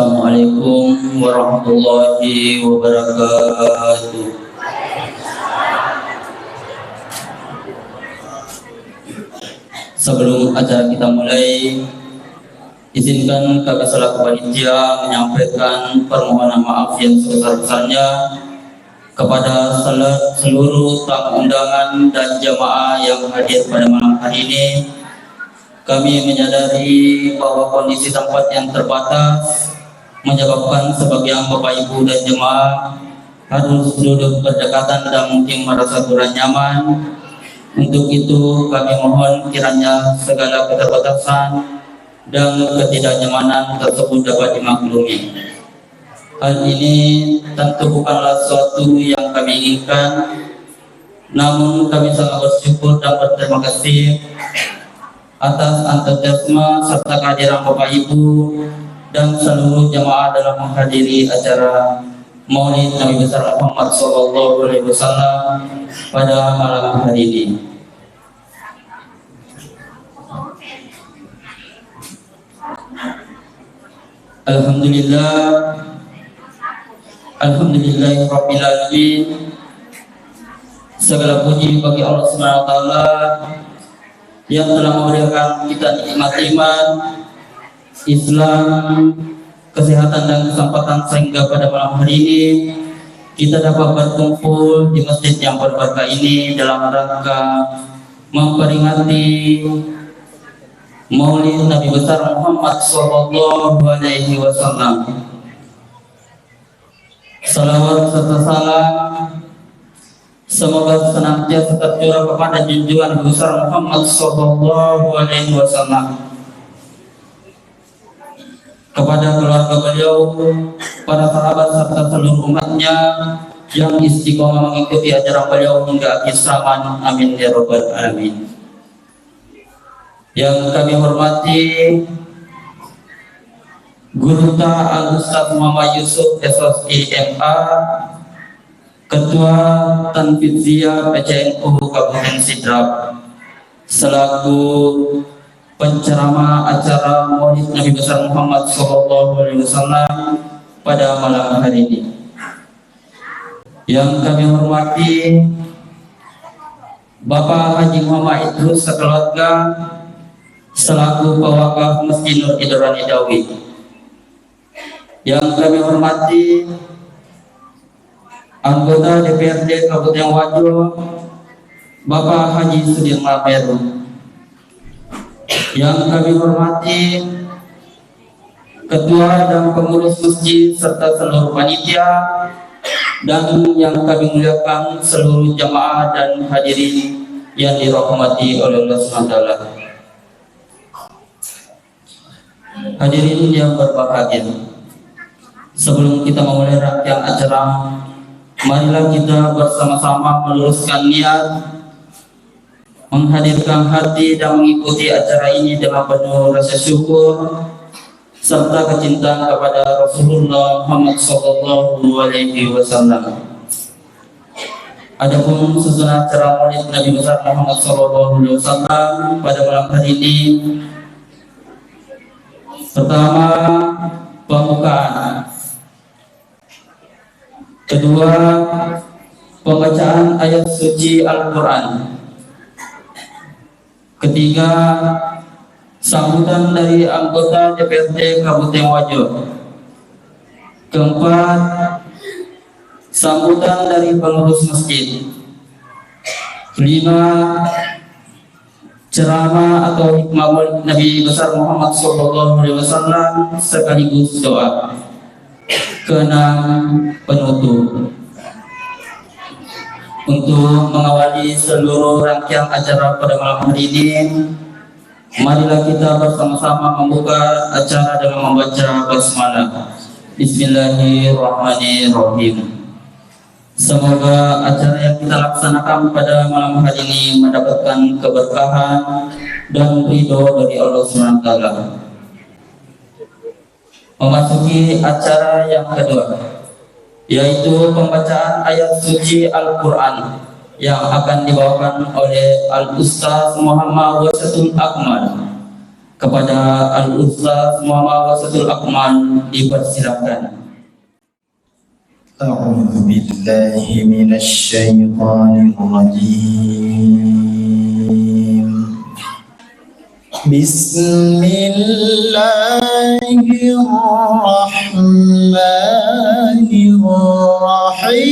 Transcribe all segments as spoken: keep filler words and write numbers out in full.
Assalamualaikum warahmatullahi wabarakatuh. Sebelum acara kita mulai, izinkan kami selaku panitia menyampaikan permohonan maaf yang sebesar-besarnya kepada sel-, seluruh tamu undangan dan jamaah yang hadir pada malam hari ini. Kami menyadari bahwa kondisi tempat yang terbatas menyebabkan sebagian Bapak Ibu dan jemaah harus duduk berdekatan dan mungkin merasa kurang nyaman. Untuk itu, kami mohon kiranya segala keterbatasan dan ketidaknyamanan tersebut dapat dimaklumi. Hal ini tentu bukanlah suatu yang kami inginkan, namun kami sangat bersyukur dan berterima kasih atas antusiasme serta kehadiran Bapak Ibu dan seluruh jemaah dalam menghadiri acara Maulid Nabi Besar Muhammad Sallallahu Alaihi Wasallam pada malam hari ini. Alhamdulillah. Alhamdulillahirabbil alamin. Segala puji bagi Allah Subhanahu wa Ta'ala yang telah memberikan kita nikmat iman, Islam, kesehatan, dan kesempatan sehingga pada malam hari ini kita dapat berkumpul di masjid yang berbahagia ini dalam rangka memperingati Maulid Nabi Besar Muhammad Sallallahu Alaihi Wasallam. Salawat serta salam semoga senantiasa tercurah kepada junjungan besar Muhammad Sallallahu Alaihi Wasallam, kepada keluarga beliau, para sahabat serta seluruh umatnya yang istiqomah mengikuti ajaran beliau hingga akhir zaman. Amin ya rabbal alamin. Yang kami hormati Gurutta Al Ustaz Muhammad Yusuf, S O S I M A, Ketua Tanfidziyah P C N U Kabupaten Sidrap, selaku penceramah acara Maulid Nabi Besar Muhammad Sallallahu Alaihi Wasallam pada malam hari ini. Yang kami hormati Bapak Haji Muhammad Idrus sekeluarga selaku pewakaf Masjid Nur Idrani Dawi. Yang kami hormati anggota D P R D Kabupaten Wajo, Bapak Haji Sudirman Meru. Yang kami hormati Ketua dan pengurus masjid serta seluruh panitia, dan yang kami muliakan seluruh jamaah dan hadirin yang dirahmati oleh Allah Subhanahu wa Ta'ala. Hadirin yang berbahagia, sebelum kita memulai rangkaian acara, marilah kita bersama-sama meluruskan niat, menghadirkan hati dan mengikuti acara ini dengan penuh rasa syukur serta kecintaan kepada Rasulullah Muhammad Sallallahu Alaihi Wasallam. Adapun susunan acara Maulid Nabi Besar Muhammad Sallallahu Alaihi Wasallam pada malam hari ini, pertama, pembukaan. Kedua, pembacaan ayat suci Al-Quran. Ketiga, sambutan dari anggota D P R D Kabupaten Wajo. Keempat, sambutan dari pengurus masjid. Kelima, ceramah atau hikmah Maulid Nabi Besar Muhammad Sallallahu Alaihi Wasallam sekaligus doa. Keenam, penutup. Untuk mengawali seluruh rangkaian acara pada malam hari ini, marilah kita bersama-sama membuka acara dengan membaca basmalah. Bismillahirrahmanirrahim. Semoga acara yang kita laksanakan pada malam hari ini mendapatkan keberkahan dan ridho dari Allah Subhanahu wa Ta'ala. Memasuki acara yang kedua, yaitu pembacaan ayat suci Al-Quran yang akan dibawakan oleh Al-Ustaz Muhammad Wasatul Akmal. Kepada Al-Ustaz Muhammad Wasatul Akmal dipersilakan. أعوذ بالله من الشيطان الرجيم. بسم الله الرحمن الرحيم.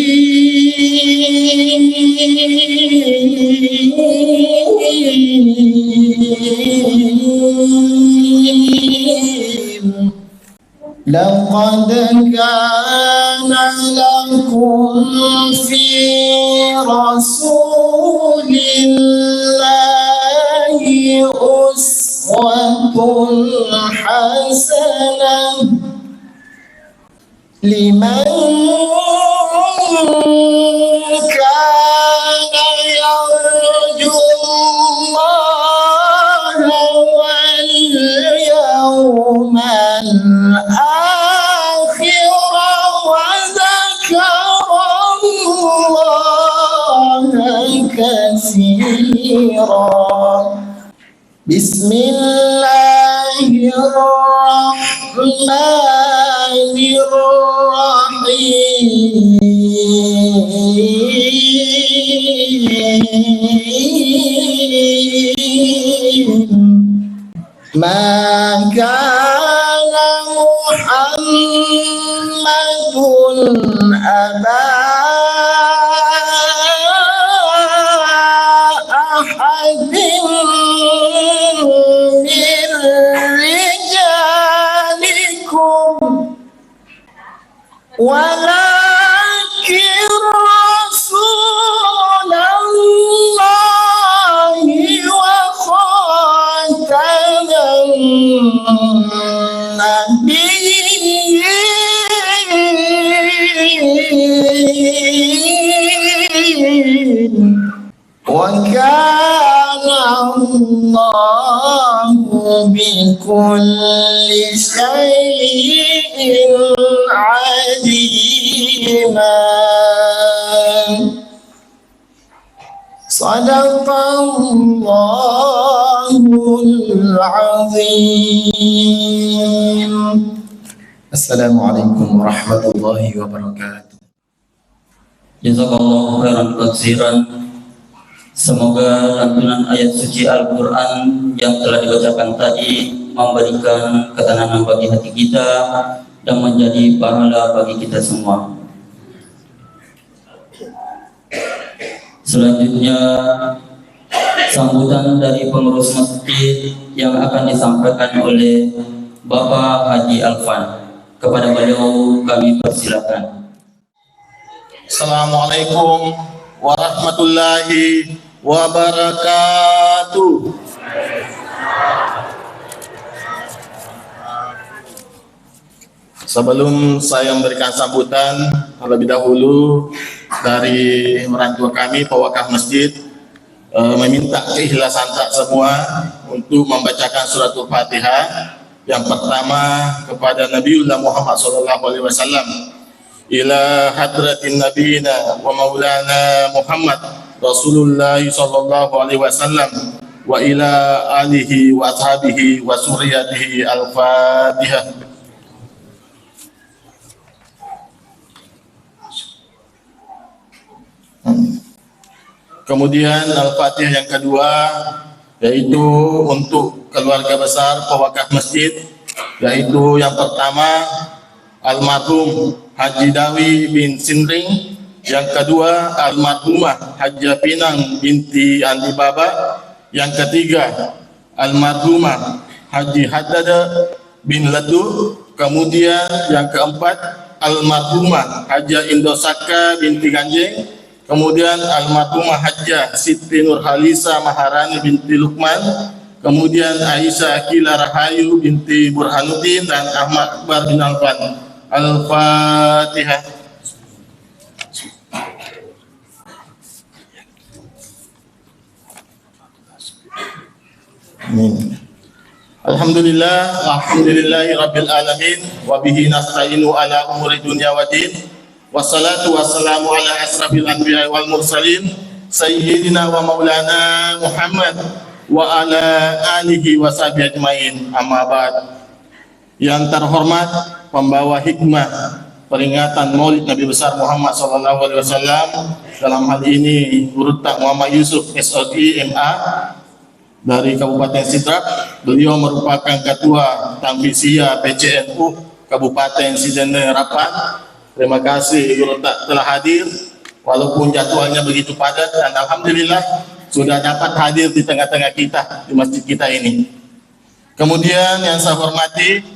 لقد كان لكم في رسول الله أسوة حسنة لمن كان يرجو الله واليوم الآخر وذكر الله كثيرا. بسم الله الرحمن الرحيم. ما كان محمد أبا أحد من رجالكم ولكن رسول الله وخاتم النبيين. وكان الله بكل شيء عليما. صدق الله العظيم. السلام عليكم ورحمة الله وبركاته. Jazakallahu khairan katsiran. Semoga lantunan ayat suci Al-Quran yang telah dibacakan tadi memberikan ketenangan bagi hati kita dan menjadi pahala bagi kita semua. Selanjutnya, sambutan dari pengurus masjid yang akan disampaikan oleh Bapak Haji Alfan. Kepada beliau kami persilakan. Assalamualaikum warahmatullahi wabarakatuh. Sebelum saya memberikan sambutan, terlebih dahulu dari orang tua kami, Pak Wakaf Masjid, eh, meminta keikhlasan tak semua untuk membacakan suratul Fatihah. Yang pertama kepada Nabiullah Muhammad sallallahu alaihi wasallam. Ila hadratin nabiyina wa maulana Muhammad Rasulullah sallallahu alaihi wasallam wa ila alihi wa ashabihi wa suriyatihi. Al-Fatihah. Kemudian Al-Fatihah yang kedua, yaitu untuk keluarga besar pewakaf masjid, yaitu yang pertama almarhum Haji Dawi bin Sinring, yang kedua almarhumah Hajjah Pinang binti Andi Baba, yang ketiga almarhumah Haji Haddad bin Ledu, kemudian yang keempat almarhumah Hajah Indosaka binti Ganjeng, kemudian almarhumah Hajah Siti Nurhalisa Maharani binti Lukman, kemudian Aisyah Akila Rahayu binti Burhanuddin dan Ahmad Akbar bin Alfan. Al-Fatihah. Amin. Alhamdulillah, alhamdulillahi rabbil alamin, wa bihi nasta'inu ala umuri dunya wa din. Wassalatu wassalamu ala asrafil anbiya wal mursalin, sayyidina wa maulana Muhammad wa ala alihi wa sahbihi ajmain. Amma ba'd. Yang terhormat pembawa hikmah peringatan Maulid Nabi Besar Muhammad sallallahu alaihi wasallam, dalam hal ini Gurutta Muhammad Yusuf, S O G M A, dari Kabupaten Sidrap. Beliau merupakan Ketua Tanfisia P C N U Kabupaten Sidenreng Rappang. Terima kasih Gurutta telah hadir, walaupun jadwalnya begitu padat, dan alhamdulillah sudah dapat hadir di tengah-tengah kita di masjid kita ini. Kemudian yang saya hormati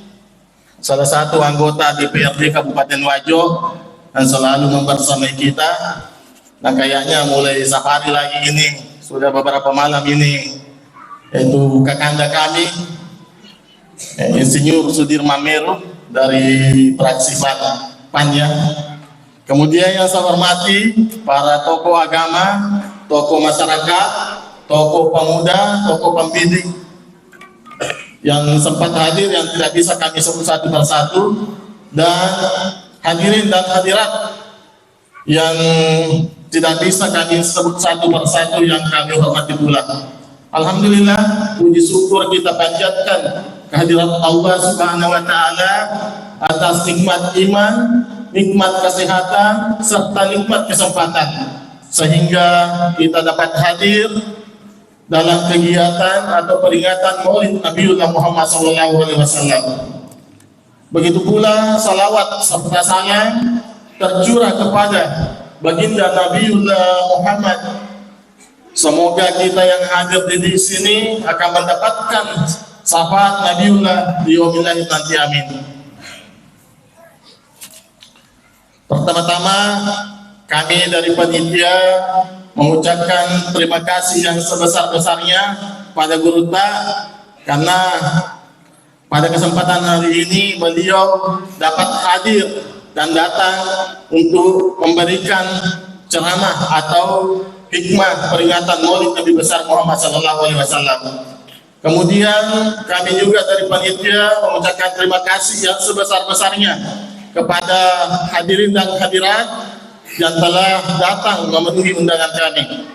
salah satu anggota D P R D Kabupaten Wajo yang selalu membersamai kita. Nah, kayaknya mulai safari lagi ini, sudah beberapa malam ini, yaitu kakanda kami, eh, Insinyur Sudirman Meru dari fraksi PAN, PAN ya. Kemudian yang saya hormati para tokoh agama, tokoh masyarakat, tokoh pemuda, tokoh pembidik yang sempat hadir, yang tidak bisa kami sebut satu persatu, dan hadirin dan hadirat yang tidak bisa kami sebut satu persatu yang kami hormati pula. Alhamdulillah, puji syukur kita panjatkan kehadirat Allah Subhanahu wa Ta'ala atas nikmat iman, nikmat kesehatan, serta nikmat kesempatan, sehingga kita dapat hadir dalam kegiatan atau peringatan Maulid Nabiullah Muhammad sallallahu alaihi wasallam. Begitu pula salawat serta salam tercurah kepada Baginda Nabiullah Muhammad. Semoga kita yang hadir di, di sini akan mendapatkan syafaat Nabiullah di yaumil akhir nanti. Amin. Pertama-tama, kami dari panitia mengucapkan terima kasih yang sebesar-besarnya pada Gurutta, karena pada kesempatan hari ini beliau dapat hadir dan datang untuk memberikan ceramah atau hikmah peringatan Maulid Nabi Besar Muhammad sallallahu alaihi wasallam. Kemudian kami juga dari panitia mengucapkan terima kasih yang sebesar-besarnya kepada hadirin dan hadirat yang telah datang memenuhi undangan kami.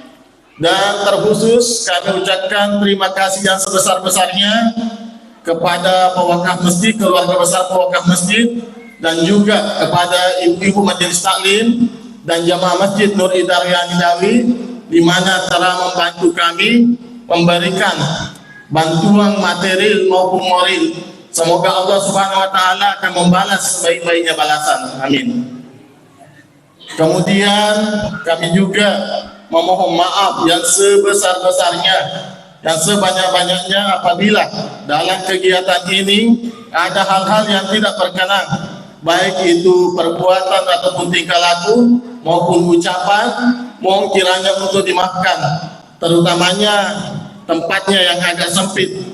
Dan terkhusus kami ucapkan terima kasih yang sebesar-besarnya kepada pewakaf masjid, keluarga besar pewakaf masjid, dan juga kepada ibu-ibu majelis taklim dan jamaah Masjid Nur Idaryani Dawi, di mana telah membantu kami memberikan bantuan material maupun moral. Semoga Allah Subhanahu wa Ta'ala akan membalas sebaik-baiknya balasan. Amin. Kemudian kami juga memohon maaf yang sebesar-besarnya dan sebanyak-banyaknya apabila dalam kegiatan ini ada hal-hal yang tidak berkenan, baik itu perbuatan ataupun tingkah laku maupun ucapan, mohon kiranya untuk dimaafkan, terutamanya tempatnya yang agak sempit.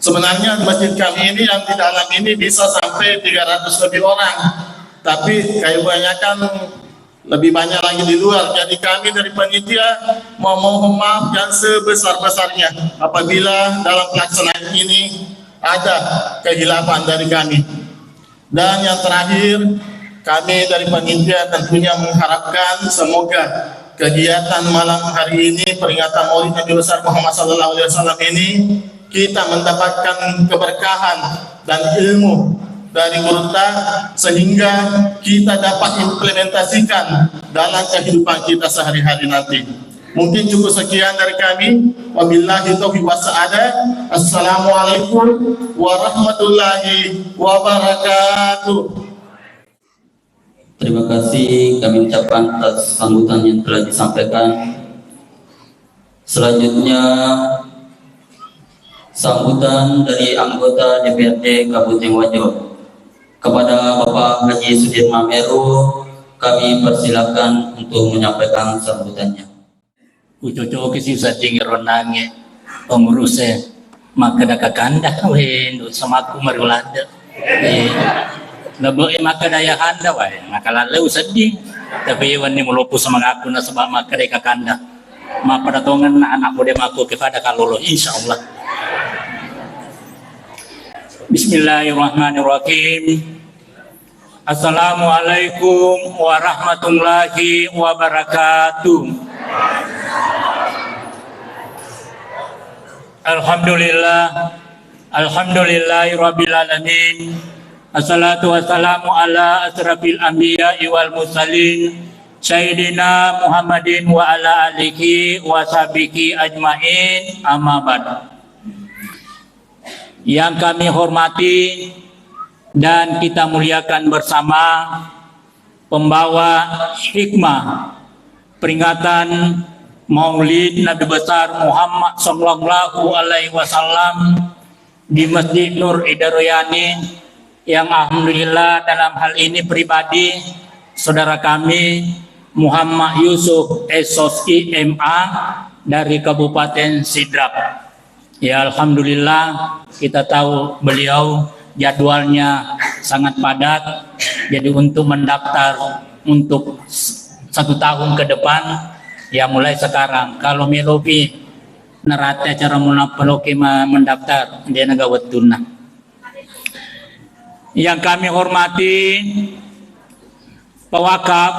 Sebenarnya masjid kami ini yang di dalam ini bisa sampai tiga ratus lebih orang, tapi kebanyakan lebih banyak lagi di luar. Jadi kami dari panitia memohon maaf yang sebesar-besarnya apabila dalam pelaksanaan ini ada kehilafan dari kami. Dan yang terakhir, kami dari panitia tentunya mengharapkan semoga kegiatan malam hari ini, peringatan Maulid Nabi Besar Muhammad sallallahu alaihi wasallam ini, kita mendapatkan keberkahan dan ilmu dari Gurutta, sehingga kita dapat implementasikan dalam kehidupan kita sehari-hari nanti. Mungkin cukup sekian dari kami. Wabillahi taufiq wassaada. Assalamualaikum warahmatullahi wabarakatuh. Terima kasih kami ucapkan atas sambutan yang telah disampaikan. Selanjutnya, sambutan dari anggota D P R D Kabupaten Wajo. Kepada Bapak Haji Sudirman Meru, kami persilakan untuk menyampaikan sambutannya. Ucocoki si usadding ero nange penguruse makkeda kakanda, we, ndu samaku mari uladde. Eh, lebe e makkeda ayahanda, wae, nakalaleu sedding. Tapi wenni mulopu semangaku nasaba makkeda kakanda. Mappada tongenna anak muda mako kepada kalolo, insyaallah. Bismillahirrahmanirrahim. Assalamualaikum warahmatullahi wabarakatuh. Alhamdulillah. Alhamdulillahirabbil alamin. Assalatu wassalamu ala asrafil anbiya'i wal mursalin, Sayyidina Muhammadin wa ala alihi wa sahbihi ajmain. Amma ba'd. Yang kami hormati dan kita muliakan bersama, pembawa hikmah peringatan Maulid Nabi Besar Muhammad sallallahu alaihi wasallam di Masjid Nur Idaroyani, yang alhamdulillah dalam hal ini pribadi saudara kami Muhammad Yusuf S O S I M A dari Kabupaten Sidrap. Ya, alhamdulillah, kita tahu beliau jadwalnya sangat padat. Jadi, untuk mendaftar untuk s-, satu tahun ke depan, ya, mulai sekarang. Kalau melopi nerate acara mula peloki ma-, mendaftar, dia naga wettunna. Yang kami hormati, Pak Wakaf,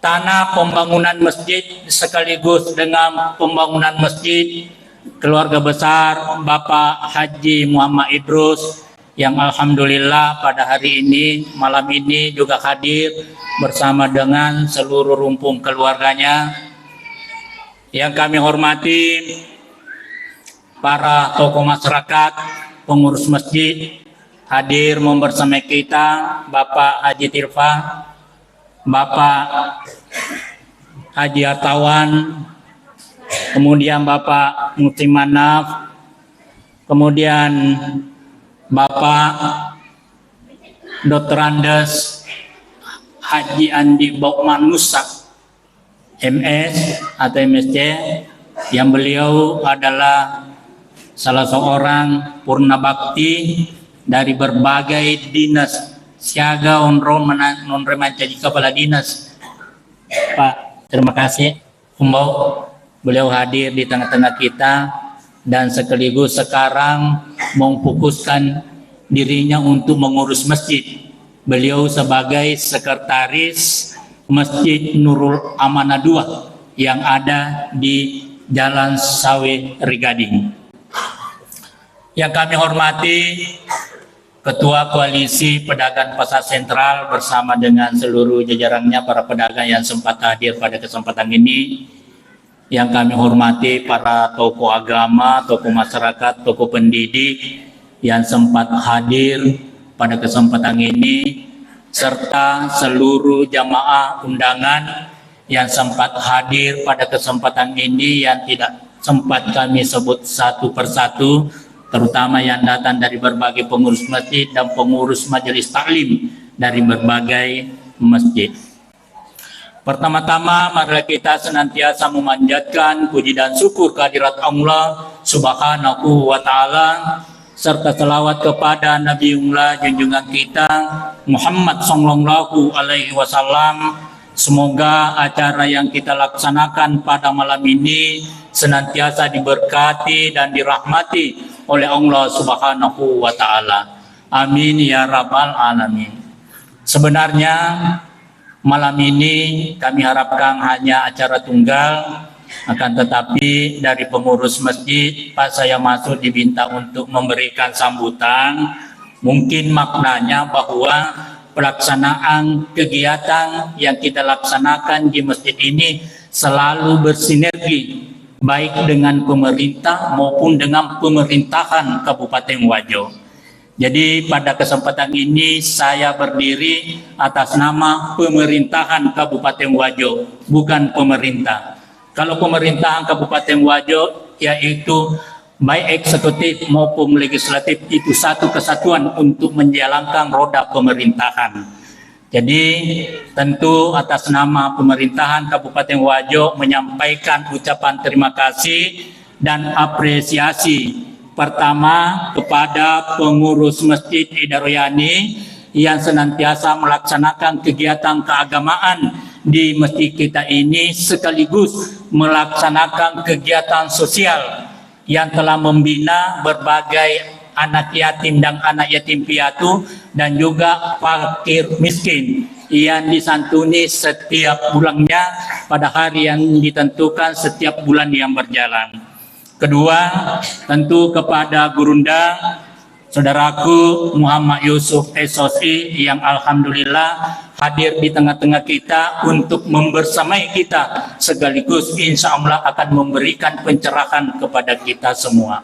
tanah pembangunan masjid sekaligus dengan pembangunan masjid keluarga besar Bapak Haji Muhammad Idrus, yang alhamdulillah pada hari ini, malam ini juga hadir bersama dengan seluruh rumpun keluarganya. Yang kami hormati para tokoh masyarakat, pengurus masjid, hadir membersamai kita, Bapak Haji Tirfa, Bapak Haji Artawan, kemudian Bapak Muhsin Manaf, kemudian Bapak Doktor Andes Haji Andi Bokmanusa, M S atau M S C, yang beliau adalah salah seorang purna bakti dari berbagai dinas siaga onro mena-, nonre mancaji kepala dinas. Pak, terima kasih. Kumbau, beliau hadir di tengah-tengah kita dan sekaligus sekarang memfokuskan dirinya untuk mengurus masjid. Beliau sebagai sekretaris Masjid Nurul Amanah dua yang ada di Jalan Sawe Rigading. Yang kami hormati Ketua Koalisi Pedagang Pasar Sentral bersama dengan seluruh jajarannya, para pedagang yang sempat hadir pada kesempatan ini, yang kami hormati para tokoh agama, tokoh masyarakat, tokoh pendidik yang sempat hadir pada kesempatan ini, serta seluruh jamaah undangan yang sempat hadir pada kesempatan ini, yang tidak sempat kami sebut satu persatu, terutama yang datang dari berbagai pengurus masjid dan pengurus majelis taklim dari berbagai masjid. Pertama-tama, marilah kita senantiasa memanjatkan puji dan syukur kehadirat Allah Subhanahu wa Ta'ala, serta selawat kepada Nabiullah junjungan kita Muhammad sallallahu alaihi wasallam. Semoga acara yang kita laksanakan pada malam ini senantiasa diberkati dan dirahmati oleh Allah Subhanahu wa Ta'ala. Amin ya rabbal alamin. Sebenarnya, malam ini kami harapkan hanya acara tunggal, akan tetapi dari pengurus masjid, pas saya masuk diminta untuk memberikan sambutan, mungkin maknanya bahwa pelaksanaan kegiatan yang kita laksanakan di masjid ini selalu bersinergi, baik dengan pemerintah maupun dengan pemerintahan Kabupaten Wajo. Jadi, pada kesempatan ini saya berdiri atas nama pemerintahan Kabupaten Wajo, bukan pemerintah. Kalau pemerintahan Kabupaten Wajo, yaitu baik eksekutif maupun legislatif, itu satu kesatuan untuk menjalankan roda pemerintahan. Jadi, tentu atas nama pemerintahan Kabupaten Wajo menyampaikan ucapan terima kasih dan apresiasi, pertama, kepada pengurus Masjid Idaroyani yang senantiasa melaksanakan kegiatan keagamaan di masjid kita ini, sekaligus melaksanakan kegiatan sosial yang telah membina berbagai anak yatim dan anak yatim piatu, dan juga fakir miskin yang disantuni setiap bulannya pada hari yang ditentukan setiap bulan yang berjalan. Kedua, tentu kepada Gurunda, Saudaraku Muhammad Yusuf, S O S I, yang alhamdulillah hadir di tengah-tengah kita untuk membersamai kita, sekaligus insya Allah akan memberikan pencerahan kepada kita semua.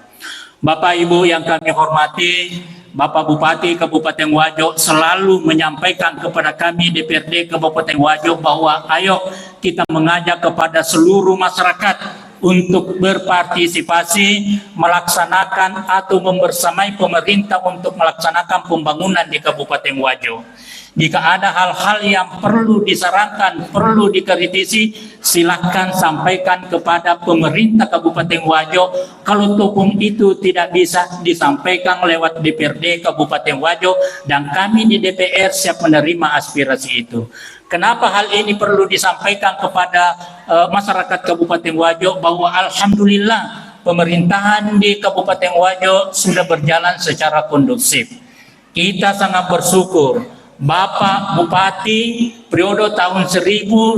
Bapak Ibu yang kami hormati, Bapak Bupati Kabupaten Wajo selalu menyampaikan kepada kami D P R D Kabupaten Wajo bahwa ayo kita mengajak kepada seluruh masyarakat untuk berpartisipasi melaksanakan atau membersamai pemerintah untuk melaksanakan pembangunan di Kabupaten Wajo. Jika ada hal-hal yang perlu disarankan, perlu dikritisi, silakan sampaikan kepada pemerintah Kabupaten Wajo. Kalau topung itu tidak bisa disampaikan lewat D P R D Kabupaten Wajo, dan kami di D P R siap menerima aspirasi itu. Kenapa hal ini perlu disampaikan kepada eh, masyarakat Kabupaten Wajo bahwa alhamdulillah pemerintahan di Kabupaten Wajo sudah berjalan secara kondusif. Kita sangat bersyukur, Bapak Bupati periode tahun seribu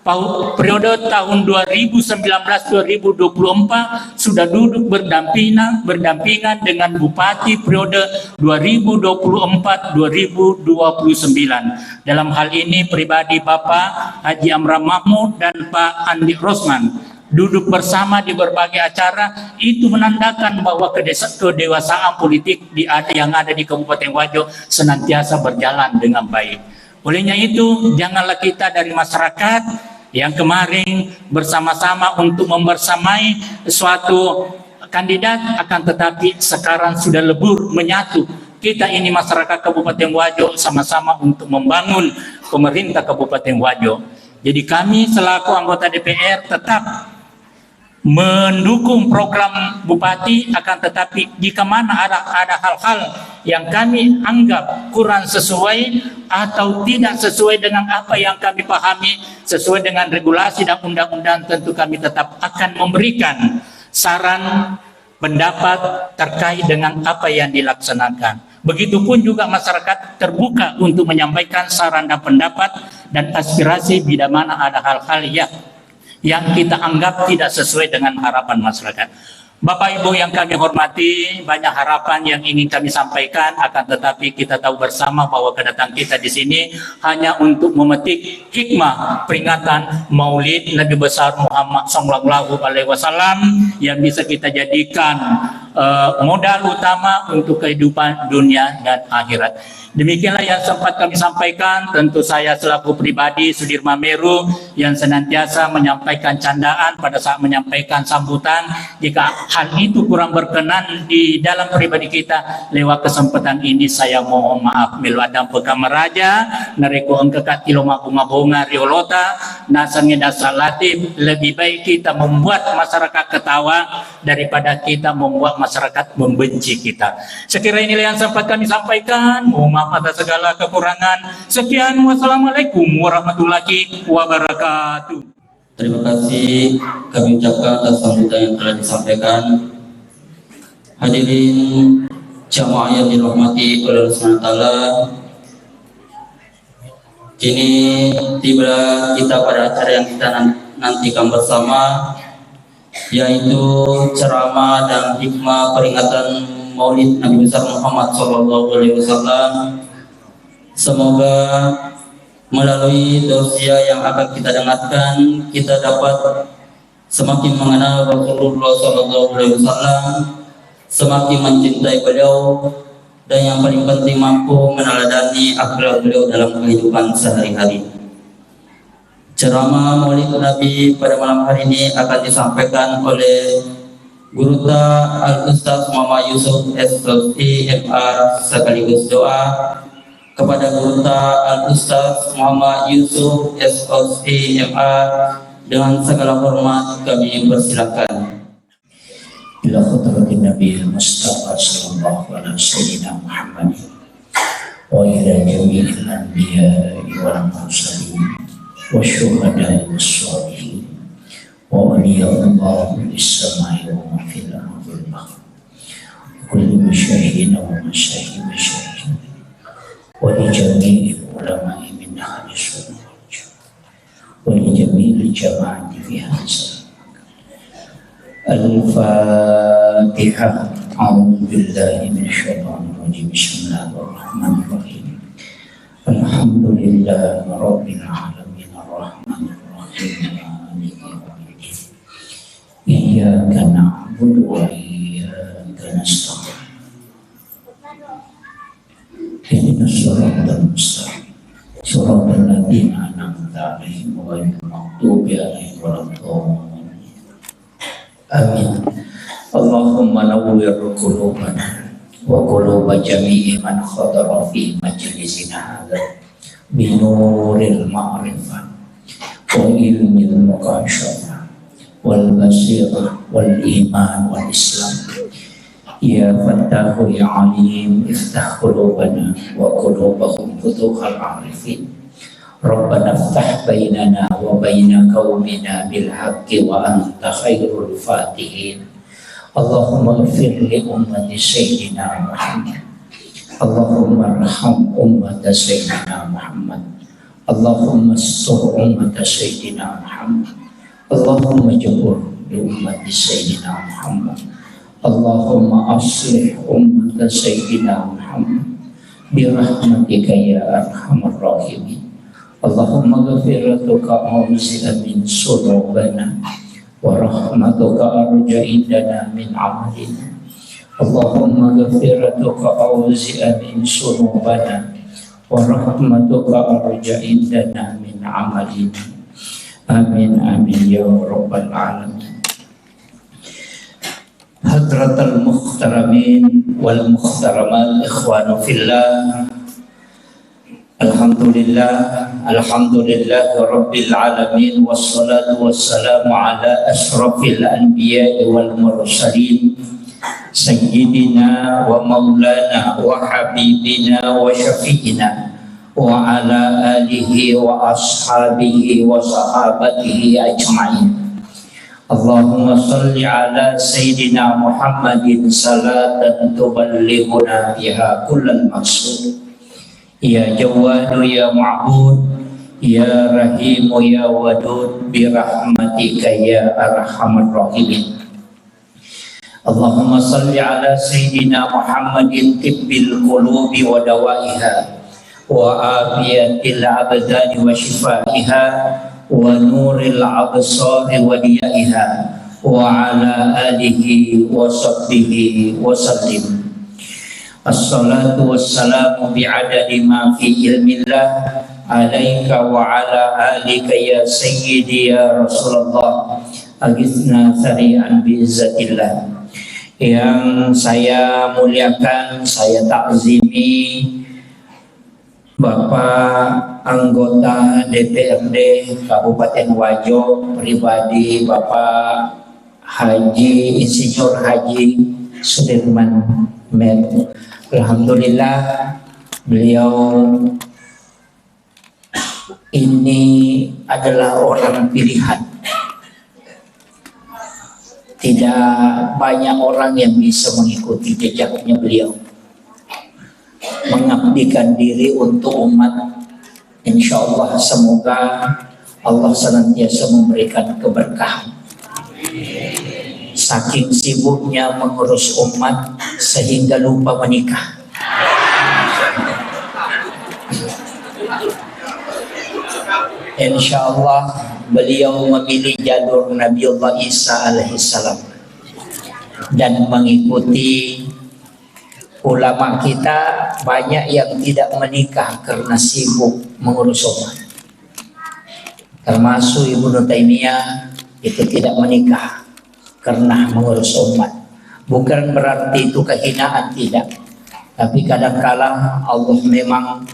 pau- periode tahun dua ribu sembilan belas dua ribu dua puluh empat sudah duduk berdampingan berdampingan dengan Bupati periode dua ribu dua puluh empat dua ribu dua puluh sembilan. Dalam hal ini pribadi Bapak Haji Amran Mahmud dan Pak Andi Rosman duduk bersama di berbagai acara, itu menandakan bahwa kedesa- kedewasaan politik di ada yang ada di Kabupaten Wajo senantiasa berjalan dengan baik. Olehnya itu, janganlah kita dari masyarakat yang kemarin bersama-sama untuk membersamai suatu kandidat, akan tetapi sekarang sudah lebur menyatu. Kita ini masyarakat Kabupaten Wajo sama-sama untuk membangun pemerintah Kabupaten Wajo. Jadi kami selaku anggota D P R tetap mendukung program Bupati, akan tetapi jika mana ada, ada hal-hal yang kami anggap kurang sesuai atau tidak sesuai dengan apa yang kami pahami, sesuai dengan regulasi dan undang-undang, tentu kami tetap akan memberikan saran pendapat terkait dengan apa yang dilaksanakan. Begitupun juga masyarakat terbuka untuk menyampaikan saran dan pendapat dan aspirasi bila mana ada hal-hal yang yang kita anggap tidak sesuai dengan harapan masyarakat. Bapak Ibu yang kami hormati, banyak harapan yang ingin kami sampaikan, akan tetapi kita tahu bersama bahwa kedatangan kita di sini hanya untuk memetik hikmah peringatan Maulid Nabi besar Muhammad sallallahu alaihi wasallam yang bisa kita jadikan eh, modal utama untuk kehidupan dunia dan akhirat. Demikianlah yang sempat kami sampaikan. Tentu saya selaku pribadi Sudirman Meru yang senantiasa menyampaikan candaan pada saat menyampaikan sambutan. Jika hal itu kurang berkenan di dalam pribadi kita, lewat kesempatan ini saya mohon maaf. Melo addampengka maraja, narekko engka ka tilo mabbonga-bonga riolota, nasengnge dasa latih, lebih baik kita membuat masyarakat ketawa daripada kita membuat masyarakat membenci kita. Sekira inilah yang sempat kami sampaikan. Mohon maaf atas segala kekurangan. Sekian, wassalamualaikum warahmatullahi wabarakatuh. Terima kasih kami ucapkan atas sambutan yang telah disampaikan. Hadirin jamaah yang dirahmati oleh Allah Subhanahu wa Ta'ala, kini tiba kita pada acara yang kita nan- nantikan bersama, yaitu ceramah dan hikmah peringatan Maulid Nabi Besar Muhammad Sallallahu Alaihi Wasallam. Semoga melalui tausiah yang akan kita dengarkan, kita dapat semakin mengenal Rasulullah Sallallahu Alaihi Wasallam, semakin mencintai beliau, dan yang paling penting mampu meneladani akhlak beliau dalam kehidupan sehari-hari. Ceramah Maulid Nabi pada malam hari ini akan disampaikan oleh Gurutta Al Ustaz Muhammad Yusuf S O S I M A sekaligus doa kepada Gurutta Al Ustaz Muhammad Yusuf S O S I M A. Dengan segala hormat kami persilakan. إلى حضرة النبي المصطفى صلى الله على سيدنا محمد وإلى جميع الأنبياء والمرسلين والشهداء والصالحين وأولياء الله في السماء ومن في الأرض والبحر وكل مشايخنا ومشايخ مشايخنا ولجميع العلماء من أهل السنة والجماعة ولجميع الجماعة في هذا الزمان. الفاتحة. أعوذ بالله من الشيطان الرجيم. بسم الله الرحمن الرحيم. الحمد لله رب العالمين. الرحمن الرحيم. مالك يوم الدين. إياك نعبد وإياك نستعين. اهدنا الصراط المستقيم. صراط الذين أنعمت عليهم غير المغضوب عليهم ولا الضالين. آمين. اللهم نور قلوبنا وقلوب جميع من حضر في مجلسنا هذا بنور المعرفة وعلم المكاشفة والبصيرة والإيمان والإسلام. يا فتاح يا عليم، افتح قلوبنا وقلوبهم فتوح العارفين. ربنا افتح بيننا وبين قومنا بالحق وأنت خير الفاتحين. اللهم اغفر لأمة سيدنا محمد. اللهم ارحم أمة سيدنا محمد. اللهم استر أمة سيدنا محمد. اللهم اجبر لأمة سيدنا محمد. اللهم أصلح أمة سيدنا محمد برحمتك يا أرحم الراحمين. اللهم مغفرتك أوسع من ذنوبنا ورحمتك أرجى عندنا من عملنا. اللهم مغفرتك أوسع من ذنوبنا ورحمتك أرجى عندنا من عملنا. آمين، آمين يا رب العالمين. حضرة المحترمين والمحترمات، إخوان في الله، الحمد لله، الحمد لله رب العالمين، والصلاة والسلام على أشرف الأنبياء والمرسلين، سيدنا ومولانا وحبيبنا وشفيعنا وعلى آله وأصحابه وصحابته أجمعين. اللهم صل على سيدنا محمد صلاة تبلغنا بها كل المقصود. يا جواد يا معبود، يا رحيم يا ودود، برحمتك يا أرحم الراحمين. اللهم صل على سيدنا محمد طب القلوب ودوائها، وعافية الأبدان وشفائها، ونور الأبصار وضيائها، وعلى آله وصحبه وسلم. الصلاة والسلام بعدد ما في علم الله عليك وعلى آلك يا سيدي يا رسول الله. أغثنا سريعا بعزة الله. Yang saya muliakan, saya takzimi Bapak anggota D P R D Kabupaten Wajo, pribadi Bapak Haji, Insinyur Haji Sudirman Mer. Alhamdulillah, beliau ini adalah orang pilihan. Tidak banyak orang yang bisa mengikuti jejaknya beliau. Mengabdikan diri untuk umat. Insya Allah, semoga Allah senantiasa memberikan keberkahan. Saking sibuknya mengurus umat sehingga lupa menikah. Insya Allah, beliau memilih jalur Nabiullah Isa alaihissalam dan mengikuti ulama kita. Banyak yang tidak menikah karena sibuk mengurus umat. Termasuk Ibnu Taimiyah itu tidak menikah karena mengurus umat. Bukan berarti itu kehinaan, tidak. Tapi kadangkala Allah memang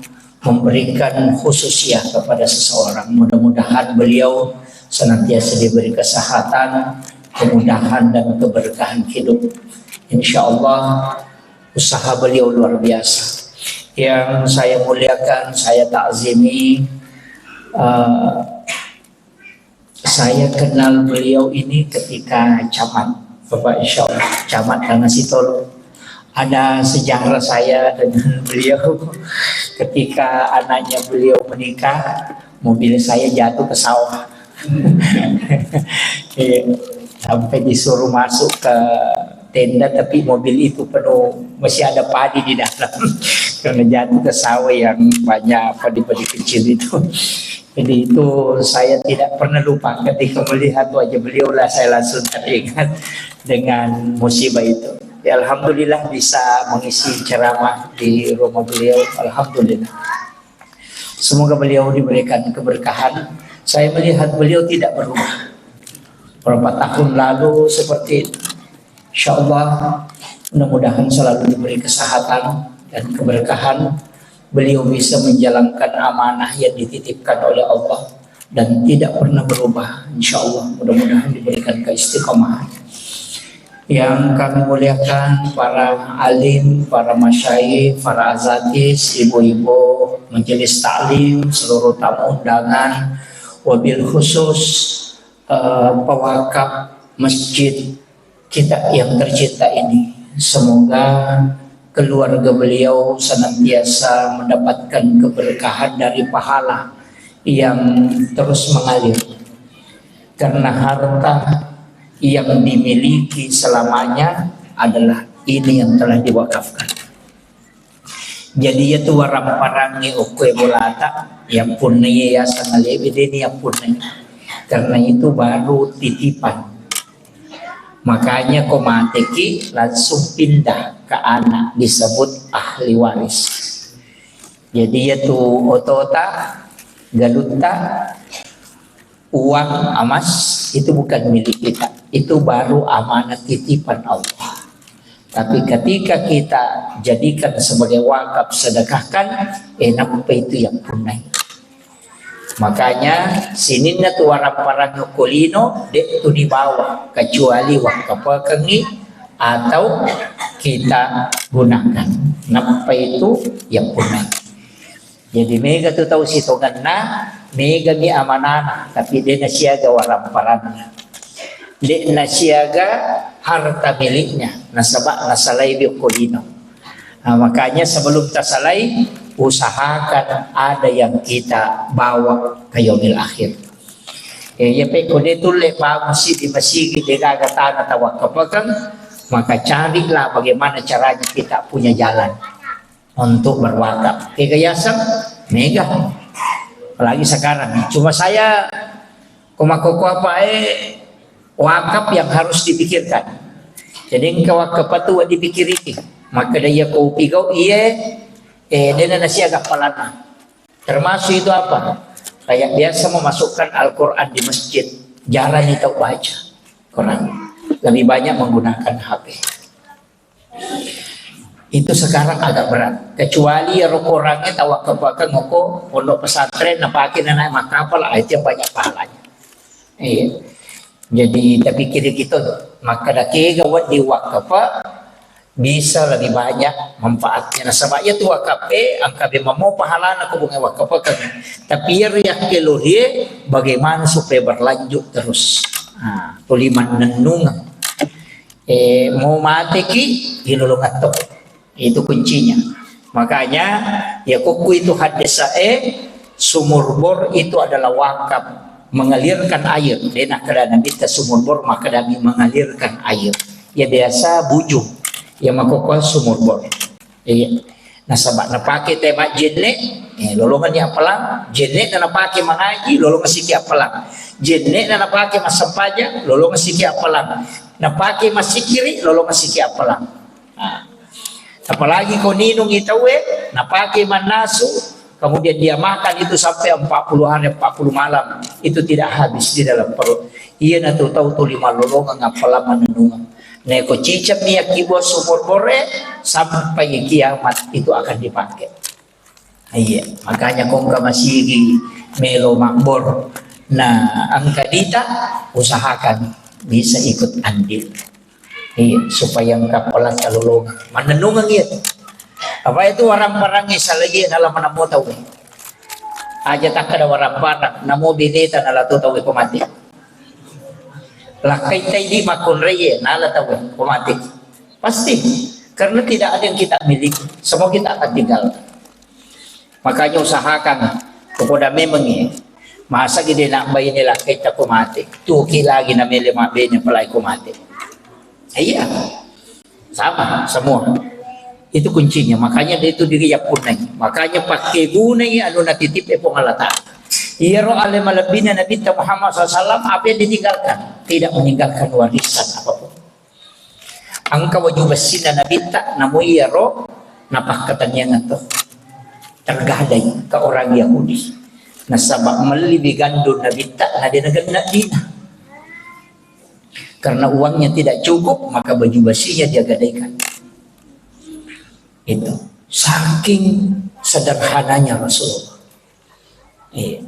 memberikan khususiyah kepada seseorang. Mudah-mudahan beliau senantiasa diberi kesehatan, kemudahan, dan keberkahan hidup. Insya Allah, usaha beliau luar biasa. Yang saya muliakan, saya takzimi, eh, saya kenal beliau ini ketika camat, Bapak, insya Allah, camat Tanah Sitolo. Ada sejarah saya dengan beliau. Ketika anaknya beliau menikah, mobil saya jatuh ke sawah. Iya. Sampai disuruh masuk ke tenda, tapi mobil itu penuh, masih ada padi di dalam. Karena jatuh ke sawah yang banyak padi-padi kecil itu. Jadi itu saya tidak pernah lupa ketika melihat wajah beliau lah, saya langsung teringat dengan musibah itu. Ya, alhamdulillah bisa mengisi ceramah di rumah beliau. Alhamdulillah. Semoga beliau diberikan keberkahan. Saya melihat beliau tidak berubah. Berapa tahun lalu seperti itu. Insya Allah, mudah-mudahan selalu diberi kesehatan dan keberkahan. Beliau bisa menjalankan amanah yang dititipkan oleh Allah dan tidak pernah berubah. Insya Allah, mudah-mudahan diberikan keistiqomahan. Yang kami muliakan para alim, para masyayikh, para azatis, ibu-ibu, majelis taklim, seluruh tamu undangan, wabil khusus eh, pewakaf masjid kita yang tercinta ini. Semoga keluarga beliau senantiasa mendapatkan keberkahan dari pahala yang terus mengalir. Karena harta yang dimiliki selamanya adalah ini yang telah diwakafkan. Jadi, iya tu waramparang okko e bolata, yang punna iya yaseng alebe deni yang punna. Karena itu baru titipan. Makanya ko mateki langsung pindah ke anak, disebut ahli waris. Jadi, iya tu otota, galutta, uang emas itu bukan milik kita, itu baru amanat titipan Allah. Tapi ketika kita jadikan sebagai wakaf, sedekahkan, eh, nappa itu yang punnai. Makanya sininna tu waramparang okko lino, de' tu dibawa kecuali wakkapekengngi atau kita gunakan. Nappa itu yang punnai. Jadi mega tu tau sitongenna, mega mi amanana, tapi de' nasiaga waramparanna. De' nasiaga harta miliknya, nasaba nasalai bi okko lino. Nah, makanya sebelum tasalai, usahakan ada yang kita bawa ke yaumil akhir. Eh, iya pe ko de' tulle bangun si di masigi, de' gaga tanah tawakkapakang, maka carilah bagaimana caranya kita punya jalan untuk berwakaf. Kega yaseng? Mega. Apalagi sekarang. Cuma saya, ko makkokkoe apa, eh, wakaf yang harus dipikirkan. Jadi engka wakaf tu dipikiriki. Maka dia ko pigau iye, eh, dena nasiaga appalanna. Termasuk itu apa? Kayak biasa memasukkan Al-Quran di masjid. Jarang itu baca Quran. Lebih banyak menggunakan H P. Itu sekarang agak berat. Kecuali ero Korangnge tawakkapakeng okko pondok pesantren, napake nanae makkapal, ah, itu yang banyak pahalanya. Iya. Jadi, tapi kira kita makkeda kega wedding wakkapa bisa lebih banyak manfaatnya. Nasaba iya tu wakkape engka be mamo pahalana ko bunga wakkapakeng. Tapi iya riakkelorie bagaimana supaya berlanjut terus. Nah, tuli mannennungeng. Eh, mau mateki, ilolongeng to. Itu kuncinya. Makanya, ya kokku itu haddesae, sumur bor itu adalah wakaf, mengalirkan air. De' nakkeda Nabitta sumur bor, makkedami mengalirkan air. Ya biasa bujung. Ya makkokkoe sumur bor. Iya. Nasaba napake te majjenne, eh, lolongenni appalang. Jenne na napake mangaji, lolongeng siki appalang. Jenne na napake massempajang, lolongeng siki appalang. Napake massikiri, lolongeng siki appalang. Nah, apalagi ko ninungi tauwe, napake mannasu, kemudian dia makan itu sampai empat puluh hari, empat puluh malam, itu tidak habis di dalam perut. Iyana tu tau tuli mallolongeng appalang mannennungeng. Neko ciceng mi yakkibua sumur bore, sampai kiamat itu akan dipakai. Iya, makanya kongka masigi melo mabbor. Nah, engka dita, usahakan bisa ikut andil. Iya, supaya engka pelat kalolongan. Mannennungeng iya. Apa itu waramparang salagi dalam menemu tahu. Aja takkada waramparang, namo bineta nala tu tahu ko mati. Lakkai tai di makunrai nala tahu ko mati. Pasti, karena tidak ada yang kita miliki. Semua kita akan tinggalkan. Makanya usahakan kepada memang ya. Masa gede nak baine lakkai tako mate. Tuki lagi na mele mabene pelai ko mate. Iya. Sama semua. Itu kuncinya. Makanya dia itu diri yapunai. Makanya pakai gunai anu natitip e Puang Allah Ta'ala. Iyaro ale malebbina Nabi Muhammad sallallahu alaihi wasallam apa yang ditinggalkan? Tidak meninggalkan warisan apapun. Engka waju bessinna Nabitta, namu iyaro napakkatenniangeng to. Tergadai ke orang Yahudi. Nasaba melli digandung Nabitta, na de nagenna dina. Karena uangnya tidak cukup, maka baju besinya dia gadaikan. Itu. Saking sederhananya Rasulullah. Iya.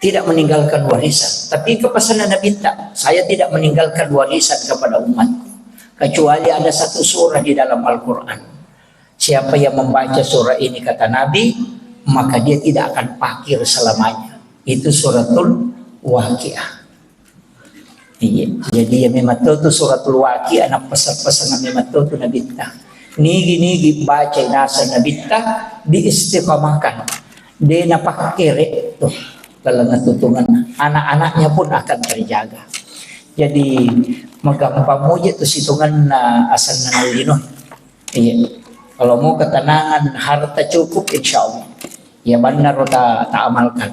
Tidak meninggalkan warisan. Tapi kepesanan Nabi tak, saya tidak meninggalkan warisan kepada umatku. Kecuali ada satu surah di dalam Al-Quran. Siapa yang membaca surah ini, kata Nabi, maka dia tidak akan fakir selamanya. Itu suratul Waqiah. Iya. Jadi ya memang tu, tu suratul Waqiah, anak pesan-pesan memang tu, tu Nabitta. Nigi-nigi baca nasa Nabitta di istiqamahkan. De napakkere tu laleng tutungan. Anak-anaknya pun akan terjaga. Jadi magampang moje tu situngan asanna lino. Iya. Kalau mau ketenangan, harta cukup, insya Allah. Ya, benar ta, ta amalkan.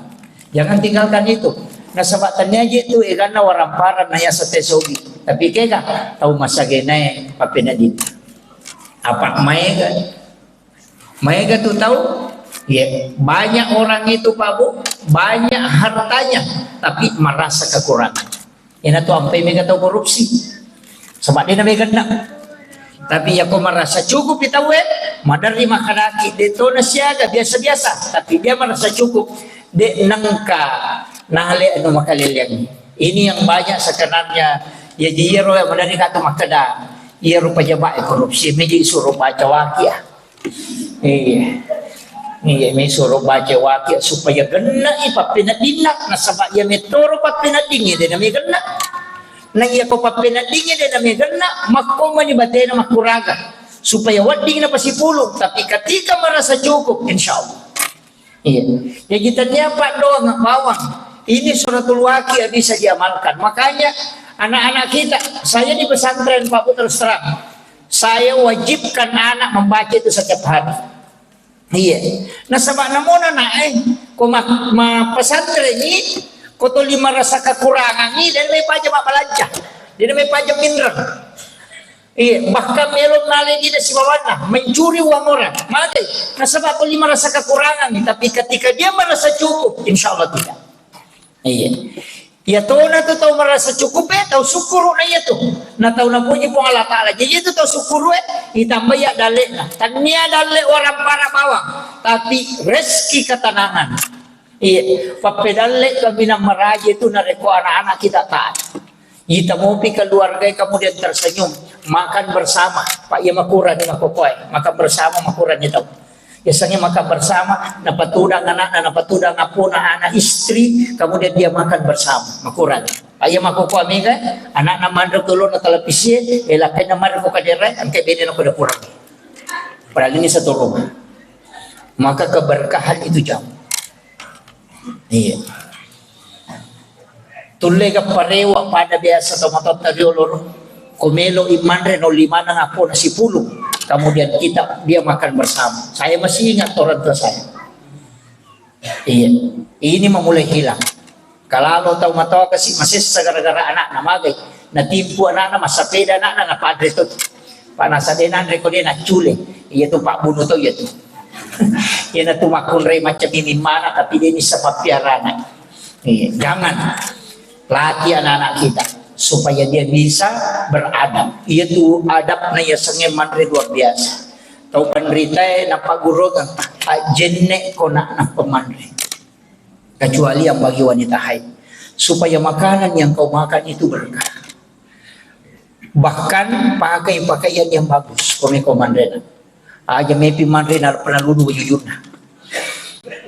Jangan tinggalkan itu. Nasaba tania je tu eganna waramparan na yasa te sogi. Tapi kega tau masagenae papena di. Apa maega? Maega tu tau? Ya, banyak orang itu, Pak Bu, banyak hartanya, tapi merasa kekurangan. Ina tu ampai mega tau korupsi. Sebab dia namanya genna. Tapi ya ko merasa cukup di tau e, maderri makanaki, de to na siaga biasa-biasa, tapi dia merasa cukup. De nengka nale anu makaleleng. Ini yang banyak sebenarnya. Ya, jadi iyaro ya maderri kata makkeda, iyaro pejabat e korupsi, meji suruh baca Waqiah. Iya. Iya, mi suruh baca Waqiah supaya genna i pappeneddinna, nasaba iya metoro pappeneddingnge de nami genna. Na iya ko pappeneddingnge de nami genna, makko mani batena makkuraga supaya wedding na pasipulung, tapi ketika merasa cukup, insya Allah. Iya. Jadi tania Pak doang bawang. Ini suratul Waqiah bisa diamalkan. Makanya anak-anak kita, saya di pesantren Pak Bu terus terang, saya wajibkan anak membaca itu setiap hari. Iya. Nasaba namona na e, ko ma, ma pesantren ini, ko toli marasa kekurangan ini, dan mai paja mabbalanca. Dia mai paja minreng. Iya, bahkan melo nale dina sibawanna, mencuri uang orang. Mate, nasaba toli marasa kekurangan ini, tapi ketika dia merasa cukup, insya Allah tidak. Iya. Iya tona tu tau merasa cukup e, tau syukur na iya tu. Na tau napuji Puang Allah Ta'ala. Jadi itu tau syukur e, ditambai ya dalle'na. Tania dalle orang para bawang, tapi rezeki ketenangan. Iya, pappedalle kaminang maraja itu narekko anak-anak kita taat. Ita mopi keluarga kemudian tersenyum, makan bersama. Pak iya makurani makokoe, makan bersama makurani tau. Biasanya makan bersama, napatudang anakna, napatudang apona, anak istri, kemudian dia makan bersama, makurang. Ayo makoko mega, anakna manre ko lona televisi, eh, lapenna manre ko kadere, engka bene na ko dapur. Padahal ini satu rumah. Maka keberkahan itu jauh. Iya. Tulle ga parewa pada biasa tomatoatta riolo ro. Ko melo i manre no lima nang apona sipulung. Kemudian kita, dia makan bersama. Saya masih ingat orang tua saya. Iya. Ini memulai hilang. Kalau tahu matoa kasi masessa gara-gara anak na magai. Na timpu anak na masapeda anak na, na padre tu. Pak nasa de nanre ko de nacule. Iya tu Pak bunuh tu iya tu. Iya na tu makkunrai macam ini mana tapi de ni sama piarana. Iya, jangan. Latih anak-anak kita supaya dia bisa beradab. Iya tu adab na iya senge manre luar biasa. Tau penderita e na pagurung ajenne ko nak na pemanre. Kecuali yang bagi wanita haid. Supaya makanan yang kau makan itu berkah. Bahkan pakai pakaian yang bagus. Kome ko manre na. Aja mepi manre na pernah ludu wajujurna.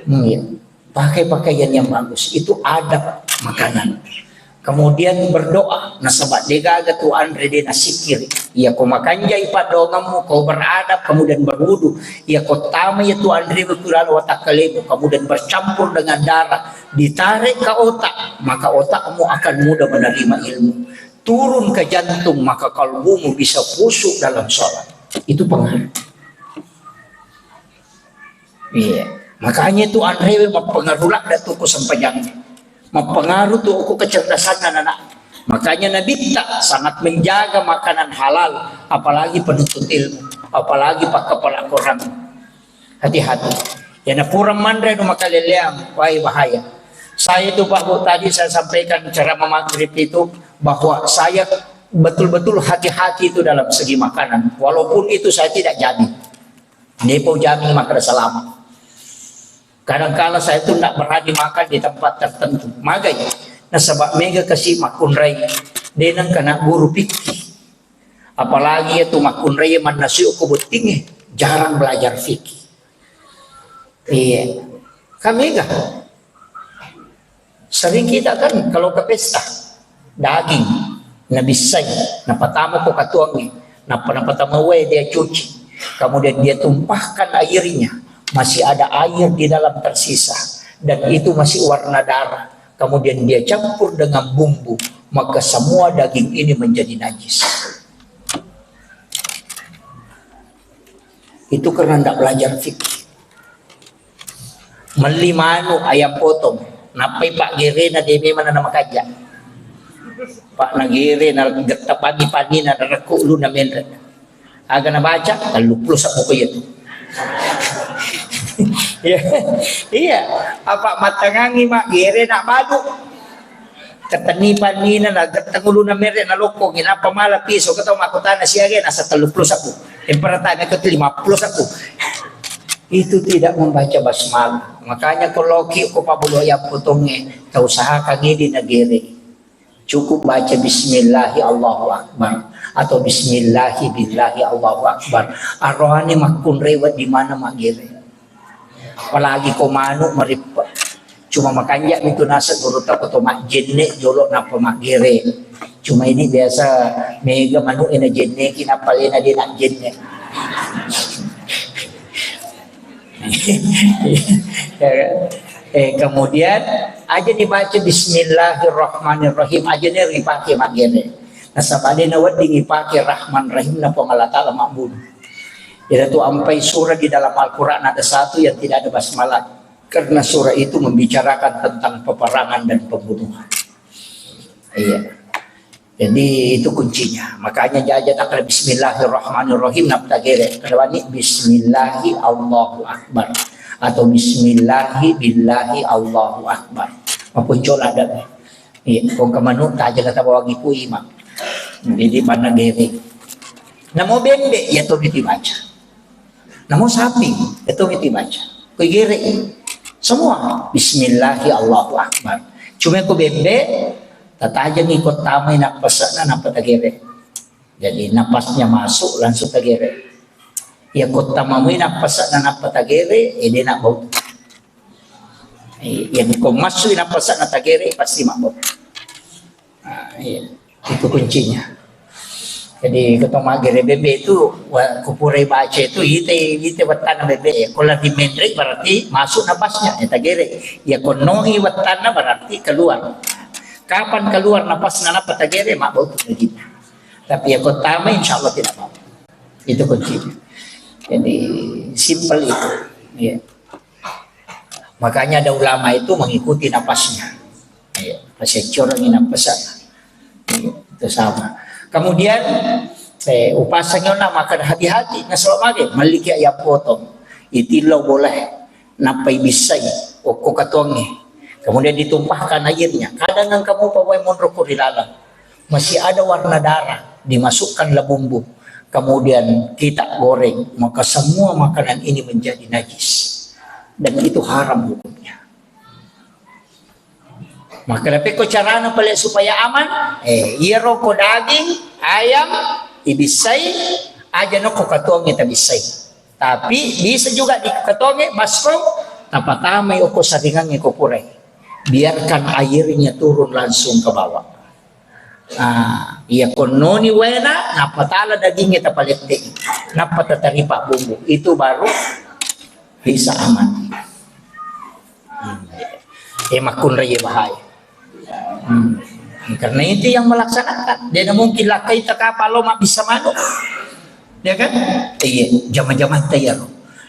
Hmm, iya. Pakai pakaian yang bagus. Itu adab makanan. Kemudian berdoa, nasaba degaga tu anre de nasikiri. Iya ko makanjai paddoangemmu, ko beradab, kemudian berwudu. Iya ko tama iya tu anre ku lalo watakkalemu, kemudian bercampur dengan darah, ditarik ke otak, maka otakmu akan mudah menerima ilmu. Turun ke jantung, maka kalbumu bisa khusyuk dalam sholat. Itu pengaruh. Iya. Makanya tu anrewe mappengaruh ladda tu ko sempajang. Mappengaruh tu ko kecerdasan anak. Makanya Nabitta sangat menjaga makanan halal, apalagi penuntut ilmu, apalagi pakkapala Quran. Hati-hati. Ya, na pura manre nu makaleleang, wai bahaya. Saya itu, Pak Bu, tadi saya sampaikan ceramah maghrib itu bahwa saya betul-betul hati-hati itu dalam segi makanan. Walaupun itu saya tidak jamin. Depo jamin makan selama. Kadangkala saya itu ndak berani makan di tempat tertentu. Magai. Nasaba mega kasi makkunrai. Denang kena guru fikih. Apalagi itu makkunrai mannasu ko bottinge. Jarang belajar fikih. Iya. Kan mega. Sering kita kan kalau ke pesta, daging, nabissai, napatama ko katuangnge, napa-, napatama wae dia cuci, kemudian dia tumpahkan airnya, masih ada air di dalam tersisa, dan itu masih warna darah, kemudian dia campur dengan bumbu, maka semua daging ini menjadi najis. Itu karena ndak belajar fikih. Melli manu, ayam potong, nappai paggerena de memang na makajja. Pak nagere na getta panni-pannina narekko uluna menre. Aga nabaca, telluppulo sabbu ko iya tu. Iya. Iya. Apa mattangangi mak gere na badu. Ketenni pannina na getteng uluna mere na lokkongi, nappa mala piso, ketau makkutana siaga nasa telluppulo sabbu. Yang pertama itu lima puluh sabbu. Itu tidak membaca basmalah. Makanya ko loki ko pabulu ayam potongnge, tau usahakan ini nagere. Cukup baca bismillahi Allahu Akbar atau bismillahi billahi Allahu Akbar. Aroane makkunrewa di mana magere. Apalagi ko manu marippe. Cuma makanja itu nasa guru tau ko to majjenne jolo nappa magere. Cuma ini biasa mega manu ena jenne ki nappa lena de nak jenne. Ya kan? Eh, kemudian aja dibaca bismillahirrahmanirrahim, aja nih dipakai magere. Nasaba de na wedding ipake Rahman Rahim na Puang Allah Ta'ala mabbunu. Iyatu ampai surah di dalam Al-Quran ada satu yang tidak ada basmalah. Karena surah itu membicarakan tentang peperangan dan pembunuhan. Iya. Jadi itu kuncinya. Makanya jaja tak ada bismillahirrahmanirrahim, napa tagere. Kedawani bismillahi Allahu Akbar. Atau bismillahi billahi Allahu Akbar. Mapuncola ada. Iya, kong kemanu taja kata bawangi kui mak. Jadi mana gere. Namo bembe, ya to miti baca. Namo sapi, ya to miti baca. Kui gere. Semua. Bismillahi Allahu Akbar. Cuma ko bembe, tatajangi ko tamai napasana napa tagere. Jadi napasnya masuk langsung tagere. Ya ko tamamui napasana napa tagere, ede nak bau. Iya, ko massu napasana tagere pasti mabok. Nah, iya. Itu kuncinya. Jadi ketong magere bebe itu wa-, kupurai baca itu ite ite wettana bebe ya. Kalau di menre berarti masuk napasnya ya tagere. Ya konoi wettana berarti keluar. Kapan keluar napasna napa tagere mabok lagi. Tapi ya kotama insya Allah tidak apa-apa. Itu kuncinya. Jadi simple itu. Iya. Makanya ada ulama itu mengikuti napasnya. Iya, paseccorengi napasnya. Iya, itu sama. Kemudian eh, upasangnya na makan hati-hati, nasaba mage, malliki ayam potong. Itillau boleh, nappai bissai, okko katuangnge. Kemudian ditumpahkan airnya. Kadang engka mupa wae monro ko ri laleng. Masih ada warna darah, dimasukkanlah bumbu. Kemudian kita goreng, maka semua makanan ini menjadi najis. Dan itu haram hukumnya. Maka napekko carana pale supaya aman, eh, iyaro ko daging, ayam, ibissai, aja nokko katuangnge tabissai. Tapi bisa juga di katuangnge baskom, tapatamai okko saringangnge ko purai. Biarkan airnya turun langsung ke bawah. Ah, iya konnoni waena, nappa tala dagingnya tapalette, nappa tataripa bumbu. Itu baru bisa aman. Hmm. Eh, makkunrai bahaya. Hmm. Karena itu yang melaksanakan. Dia mungkin lakai takapa lo mak bisa manuk. Ya kan? Iya, jama-jama tayar.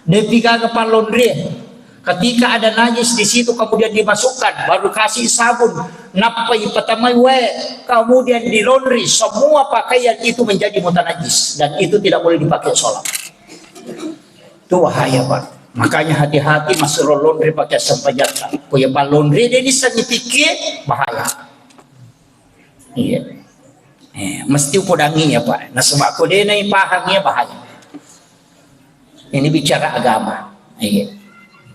Depi gaga pallonri. Ketika ada najis di situ kemudian dimasukkan, baru kasih sabun, nappai patamai wae, kemudian dilonri, semua pakaian itu menjadi mutanajis dan itu tidak boleh dipakai sholat. Itu bahaya, Pak. Makanya hati-hati masuk laundry pakai sempajang. Ko ya laundry dia ini seni pikir bahaya. Iya. Eh, mesti upodangi ya, Pak. Nasaba ko dena ipahang ya bahaya. Ini bicara agama. Iya.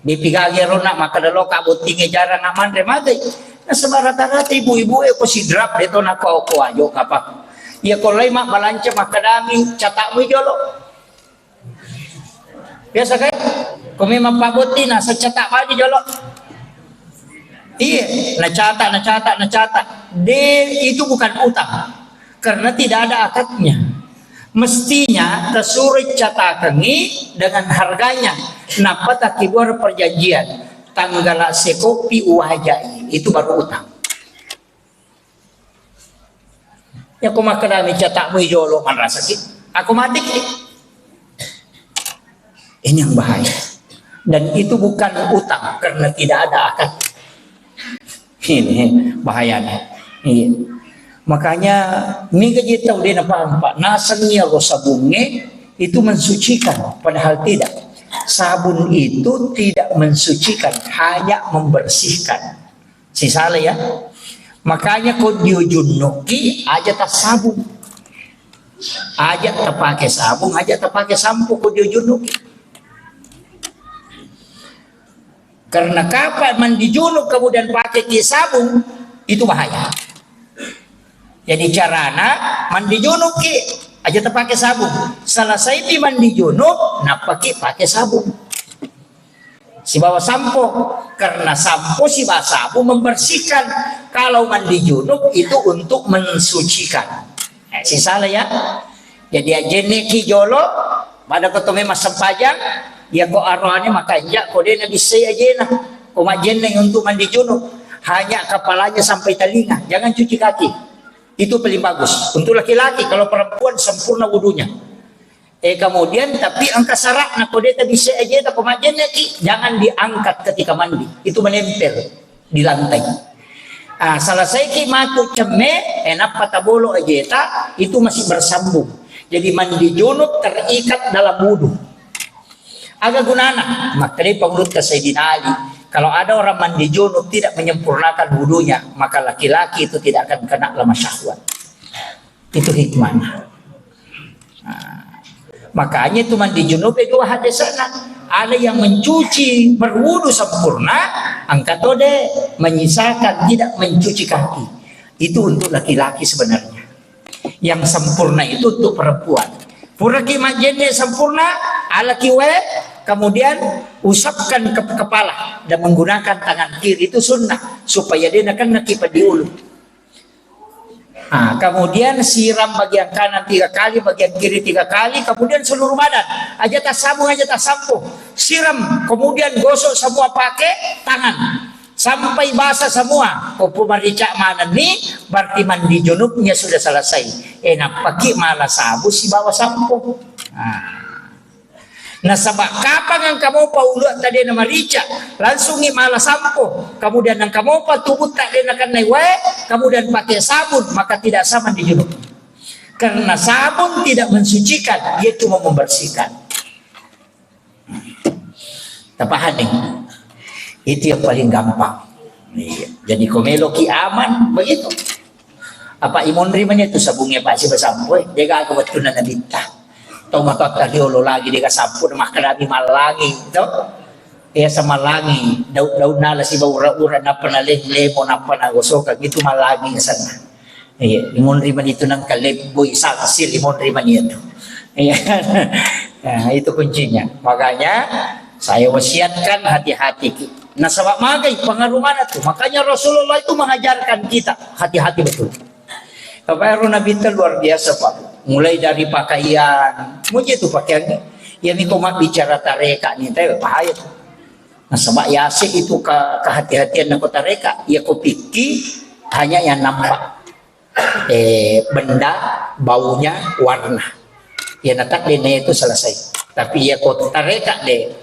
Bepigage rona maka dalo ka bottinge jarang amanre magai. Nasaba rata-rata ibu-ibu e ko sidrap de to nako ko ajo kapa. Iya ko lai mak balanca makadami catakmu jolo. Biasa kan? Ko memang Pak Botti, nah, secatat baju jolo. Iya, nacata, nacata, nacata. De, itu bukan utang. Karena tidak ada akadnya. Mestinya tersurat catakangi dengan harganya. Napa tak keluar perjanjian? Tanggal sekopi wajai. Itu baru utang. Ya, ko makkadami catakmu jolo manrasaki. Aku matiki. Ini yang bahaya. Dan itu bukan utang karena tidak ada akad. Ini bahayanya. Iya. Makanya mega je tau de napahang, Pak. Nasengi ro sabunge itu mensucikan, padahal tidak. Sabun itu tidak mensucikan, hanya membersihkan. Sisala ya. Makanya ko dio junnuki aja tasabung. Aja tapake sabung, aja tapake sampo ko dio junnuki. Karena kapan mandi junub kemudian pakai ki sabung, itu bahaya. Jadi carana mandi junub ki aja tapake sabung. Selesai pi mandi junub, napaki pakai sabung. Sibawa sampo, karena sampo sibawa sabun membersihkan. Kalau mandi junub itu untuk mensucikan. Eh, sisala ya. Jadi ajenne ki jolo, pada ko tome massempajang, ya ko aroane makanja ko de nabissai ajena. Ko majenne untuk mandi junub, hanya kepalanya sampai telinga, jangan cuci kaki. Itu paling bagus. Untuk laki-laki, kalau perempuan sempurna wudunya. Eh, kemudian, tapi engka syaratna, ko de tabissai ajeta ko majjenneki, jangan diangkat ketika mandi. Itu menempel di lantai. Ah, selesaiki matu cemme, eh, nappa tabolo ajeta, itu masih bersambung. Jadi mandi junub terikat dalam wudu. Aga gunana? Makkedai pangulutta Sayyidina Ali, kalau ada orang mandi junub tidak menyempurnakan wudunya, maka laki-laki itu tidak akan kena lemah syahwat. Itu hikmahnya. Nah, makanya itu mandi junub itu hadesana. Ada yang mencuci berwudu sempurna, engka to de menyisakan tidak mencuci kaki. Itu untuk laki-laki sebenarnya. Yang sempurna itu untuk perempuan. Puraki majjenne sempurna, alaki wae, kemudian usapkan ke kepala dan menggunakan tangan kiri, itu sunnah supaya dia nakennaki padiulu. Ah, kemudian siram bagian kanan tiga kali, bagian kiri tiga kali, kemudian seluruh badan. Aja tasabung, aja tasampo. Siram, kemudian gosok semua pakai tangan. Sampai basah semua. Ko pumarica manenni, berarti mandi junubnya sudah selesai. Eh, nappaki mala sabu sibawa sampo. Ah. Nasaba kapang engka mopa uluatta de namarica, langsungi mala sampo, kemudian engka mopa tubutta de nakennai wae, kemudian pakai sabun, maka tidak sah mandi junub. Karena sabun tidak mensucikan, dia cuma membersihkan. Tapahani? Itu yang paling gampang. Iya. Jadi ko meloki aman, begitu. Apa imonri mani tu sabungnge pasi basampoi, de gaga wettunna nabitta. Tau matoatta riolo lagi de gasampo, makkedami mallangi, to? Iya, samallangi, daun-daun nala siba ura-ura, nappa nalem-lemo, nappa nagosokang, itu mallangi asenna. Iya, imonri mani tu nangka lebboi, sangsir imonri mani itu. Iya. Nah, itu kuncinya. Makanya saya wasiatkan hati-hati ki. Nasaba magai pengaruh mana tu? Makanya Rasulullah itu mengajarkan kita hati-hati betul. Bapak Ibu, Nabi itu luar biasa, Pak. Mulai dari pakaian, muji itu pakaiannya. Ya, miko mak bicara tareka nih, tapi bahaya tuh. Nasaba yase itu ke, kehati-hatian nako tareka, ya ko pikki hanya yang nampak. Eh, benda, baunya, warna. Ya, natak dene itu selesai. Tapi ya ko tareka de.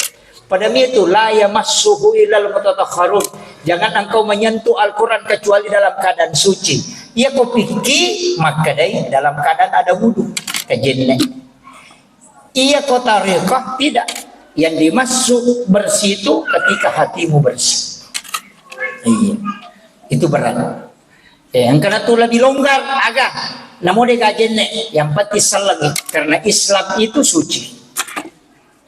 Pada mi itu, "La yamassuhu illal mutatahharun." Jangan engkau menyentuh Al-Quran kecuali dalam keadaan suci. Ya ko pikki, maka dai dalam keadaan ada wudu. Kajenne. Iya ko tarekah tidak. Yang dimaksud bersih itu ketika hatimu bersih. Iya. Itu berat. Eh, engkana tu lebih longgar, aga. Namo de gajenne, yang penting sellengi. Karena Islam itu suci.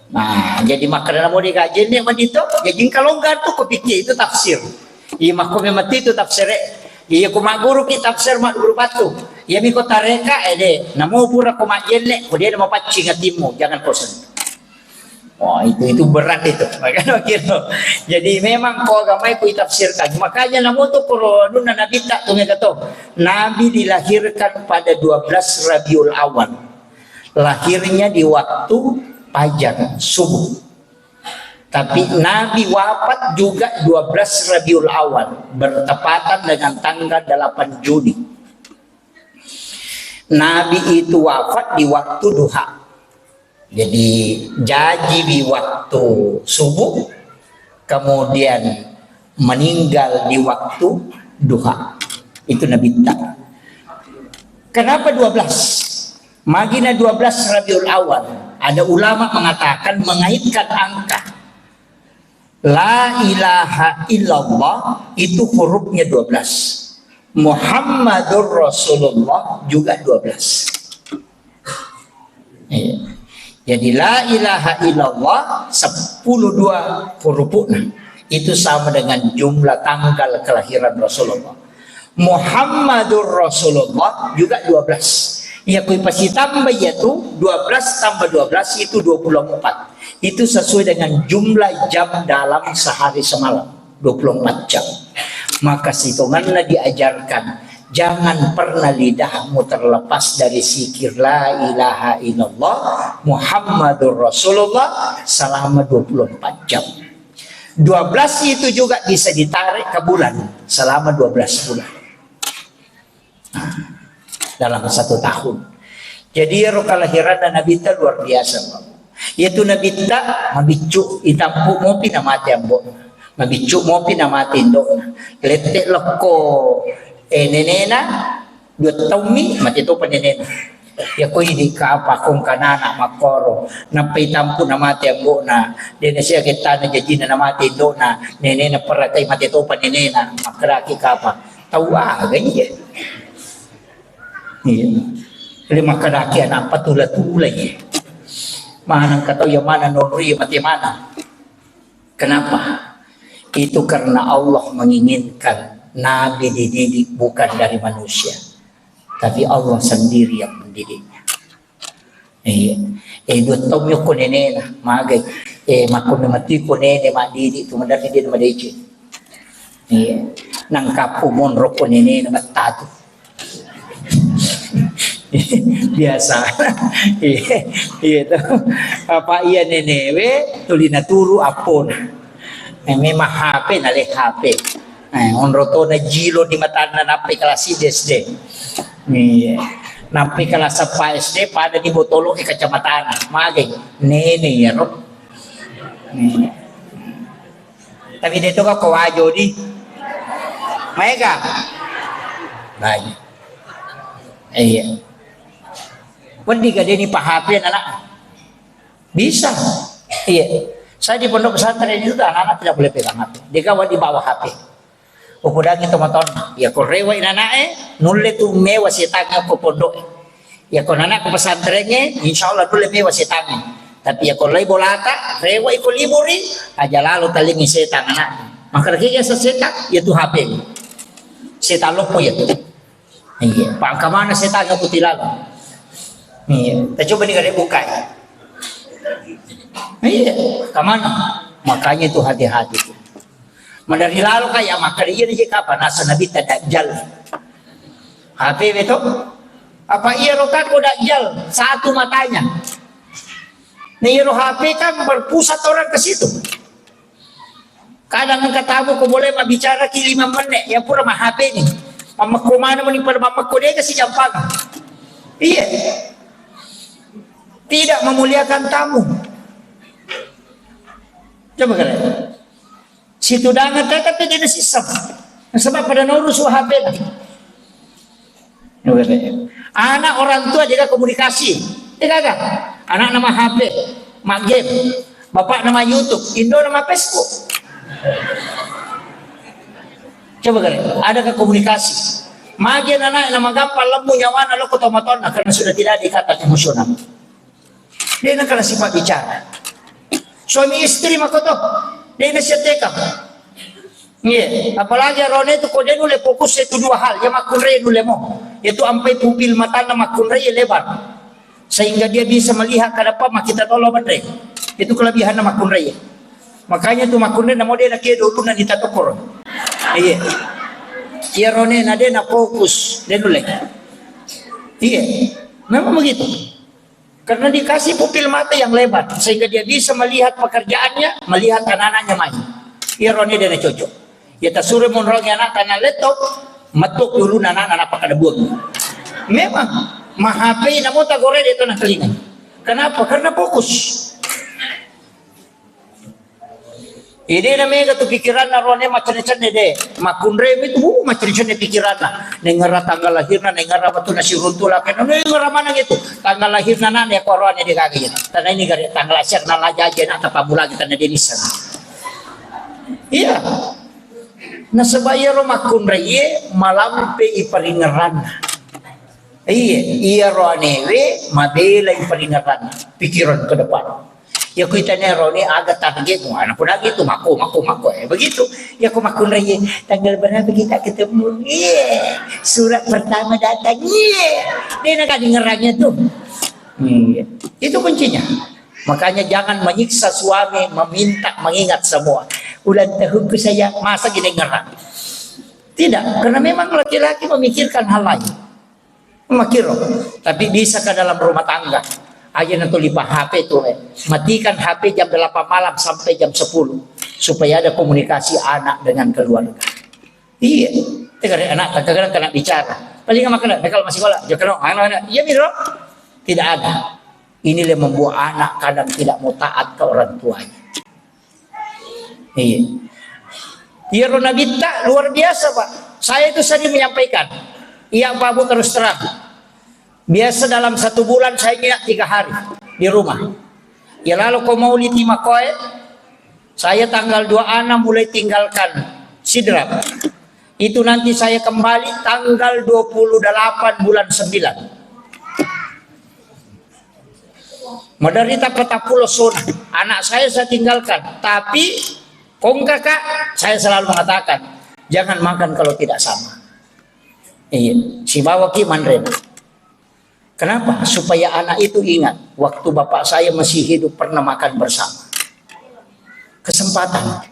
Nah, jadi makanya namo de gajenne, madito, jadi engka longgar tu, ko pikir itu tafsir. Iya, makko memang itu tafsir, eh. Iya, ko magguru ki tafsir, magguru batu. Iya, miko tareka, eh, de. Namo pura ko majenne, ko de mapaccing hatimu, jangan kau sentuh. Wah, itu, itu berat itu. Makanya gitu. Jadi memang ko agamai ku itafsirkan. Makanya namo tu koro nunna Nabi tak tu mereka tu. Nabi dilahirkan pada dua belas Rabiul Awal. Lahirnya di waktu fajar, subuh. Tapi Nabi wafat juga dua belas Rabiul Awal, bertepatan dengan tanggal delapan Juni. Nabi itu wafat di waktu duha. Jadi, jaji di waktu subuh, kemudian meninggal di waktu duha. Itu Nabi ta. Kenapa dua belas? Magina dua belas Rabiul Awal. Ada ulama mengatakan mengaitkan angka. La ilaha illallah itu hurufnya dua belas. Muhammadur Rasulullah juga dua belas. Iya. Jadi la ilaha illallah sepuluh dua hurufnya. Itu sama dengan jumlah tanggal kelahiran Rasulullah. Muhammadur Rasulullah juga dua belas. Ya, kui pasti tambah ya tu, dua belas tambah dua belas itu dua puluh empat. Itu sesuai dengan jumlah jam dalam sehari semalam, dua puluh empat jam. Maka sitonganna diajarkan, jangan pernah lidahmu terlepas dari zikir la ilaha illallah Muhammadur Rasulullah selama dua puluh empat jam. Dua belas itu juga bisa ditarik ke bulan, selama dua belas bulan. Nah, dalam satu tahun. Jadi, ero kelahiran Nabi ta luar biasa, Pak. Yaitu Nabi ta mabiccu, itampu mopi namate ambo. Mabiccu mopi namate indona. Lette lokko, eh, nenena, dua taummi, mate topa nenena. Ya ko idi kapa kong kanana makkoro. Nappa itampu namate ambona. Dena sia kettana jajina namate indona. Nenena perakai mate topa nenena. Makkedaki kapa. Tau aga iya? Iya. Le makkedaki anak patula-tula iya. Maneng katau ya mana nonroi mate mana. Kenapa? Itu karena Allah menginginkan Nabi dididik bukan dari manusia, tapi Allah sendiri yang mendidiknya. Iya. Eh, dua taung yokko nenena, magai. Eh, makkunna mati ko nene maddidik tu, maderri de madeceng. Iya. Nangkappu monro ko nenena mattatu. Biasa. Iya, iya to. Apa iya nenewe tuli naturu appona. Eh, memang H P na le H P. Eh, onro tona jilo di matanna nappai kelas S D. Iya. Nappai kelas empat S D pada di botolo e kacamatana. Magai. Nene ya ro. Iya. Tapi de to ka ko wajo di. Maega. Baik. Iya. Wedding ka deni pa H P anak. Bisa. Iya. Saya di pondok pesantren itu anak-anak tidak boleh pegang H P. Dia kawan di bawah H P. Upodangi tomatoanna. Ya ko rewa inanae, nulle tu mewa setangnge ko pondok. Ya ko nana ko pesantrengnge, insya Allah nulle mewa setangnge. Tapi ya ko lai bolata, rewa iko liburi, aja lalo talingi setang anak. Maka lagi ya setang, ya tu H P. Setang loppo ya tu. Iya, pangkamana setang aku tilalo. Iya, kita coba nih kada buka ya. Iya, kamana? Makanya itu hati-hati. Madari lalo kaya makkeda iya je kapa nasa Nabitta Dajjal. H P beto? Apa iya roka ko Dajjal satu matanya. Nah, iyaro H P kan berpusat orang ke situ. Kadang engka tamu ko boleh mabbicara ki lima menit, ya pura ma H P ni. Mammekko mana meni pada mammekko dega si jampang. Iya. Tidak memuliakan tamu. Coba kalian. Situ dangan teh tapi dia sisap. Sebab pada nauru su H P lah. Anak orang tua dia komunikasi. Dia kagak. Anak nama H P, mak game. Bapak nama YouTube, Indo nama Facebook. Coba kali, adakah komunikasi? Magi anak nama gampang lembu nyawana lo ke tomatonna karena sudah tidak ada ikatan emosional. Dena kala sifat bicara. Suami istri makoto. Dena siateka. Iya, apalagi arone tu kode nulle fokus itu dua hal. Ya makkunrai nulle mo. Itu ampai pupil matana makkunrai lebar. Sehingga dia bisa melihat ke depan makita tolo bendre. Itu kelebihannya makkunrai. Makanya tu makkunrai namo dena kia dulu nani tatokor. Iya. Iya rone na dena fokus. Dena nulle. Iya. Memang begitu. Karena dikasih pupil mata yang lebar, sehingga dia bisa melihat pekerjaannya, melihat anak-anaknya main. Iya rone dena cocok. Ya tasure monrongi anak tanah laptop, metuk dulu anak-anak apa kada buang. Memang, ma H P namo tagore dia tanah telinga. Kenapa? Karena fokus. Ide na mega tu pikiranna rone macenne-cenne de. Makkunrai mi tu, uh, macenne-cenne pikiranna. Nengngerra tanggal lahirna, nengngerra wettunna siruntu lakena, nengngerra maneng itu. Tanggal lahirna na ne ko roane de gaga iya. Tanah ini gare tanggal lahirna la jaje na tapamulagi tanah de miseng. Iya. Nasaba iyaro makkunrai e malampe i paringerranna. Iya, iya roane we mabela i paringerranna. Pikiran ke depan. Ya, kuitanya Roni, aga targetmu? Anak udah gitu, mako, mako, mako. Eh, begitu. Ya, aku makkunrai, tanggal berapa kita ketemu? Iya, surat pertama datang. Iya, dia nak dengerannya tuh. Iya. Itu kuncinya. Makanya jangan menyiksa suami, meminta, mengingat semua. Ulang tahunku saya, masa gini ngerang? Tidak, karena memang laki-laki memikirkan hal lain. Makiro, tapi bisa ke dalam rumah tangga. Aja na tuli pa H P tuh, eh. Matikan H P jam delapan malam sampai jam sepuluh. Supaya ada komunikasi anak dengan keluarga. Iya. Tegare anak, kadang-kadang kena bicara. Paling makan, kalau masih sekolah, jangan, anak-anak. Iya, Miro. Tidak ada. Inilah membuat anak kadang tidak mau taat ke orang tuanya. Iya. Iyaro Nabitta luar biasa, Pak. Saya itu sering menyampaikan. Iya, Pak Bu, terus terang. Biasa dalam satu bulan saya nginap tiga hari di rumah. Ya, lalu kau mau liti makoe, saya tanggal dua enam mulai tinggalkan Sidrap. Itu nanti saya kembali tanggal dua puluh delapan bulan sembilan. Maderita patappulo sona. Anak saya saya tinggalkan. Tapi, kong kakak, saya selalu mengatakan, "Jangan makan kalau tidak sama." Iya, sibawa ki manre. Kenapa? Supaya anak itu ingat, waktu bapak saya masih hidup pernah makan bersama. Kesempatan.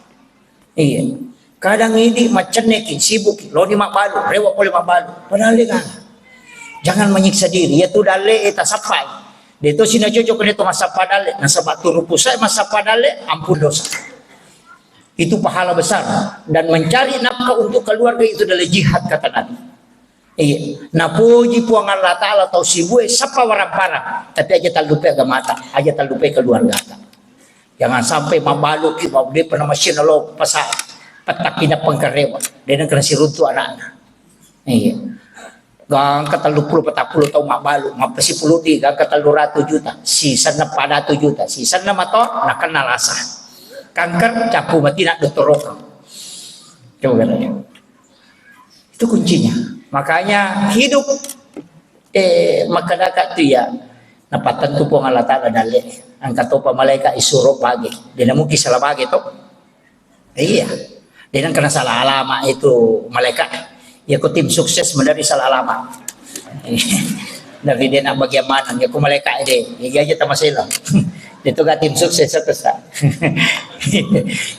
Iya. Kadang idi maccenneki, sibuki, loni mabbalu, rewa pole mabbalu. Padahal de gaga. Jangan menyiksa diri. Ya tu dalle e tasappai. De to sina cocok de to massappa dalle. Nasaba turu pusai massappa dalle, ampun dosa. Itu pahala besar. Dan mencari nafkah untuk keluarga itu adalah jihad, kata Nabi. Iya, napoji Puang Allah Ta'ala tau sibue sappa warang-parang, tapi aja tallupai agamata, aja tallupai keluargata. Jangan sampai mabaluki, mau dia pernah masih nalo pasa petak pindah pengkerewa, dia nengkena siruntu anaknya. Iya. Gangka tellu puluh, patang puluh tau mabalu, mappasipulu di, gangka tellu ratu juta, sisenna pada tu juta, sisenna mato, nakena lasa. Kanker, capu mati nak dokter rokang. Coba katanya. Itu kuncinya. Makanya hidup, eh, makkedaka tu ya, napattentu Puang Allah Ta'ala dalle. Engka topa malaikat isuro bage. Dia mungkin salah bage to. Iya. Dia nang kena salah alamat itu malaikat. Ya ko tim sukses menari salah alamat. Dari dia nak bagian mana? Ya ko malaikat dia. Ya aja tamasela. Itu gak tim sukses satu sa.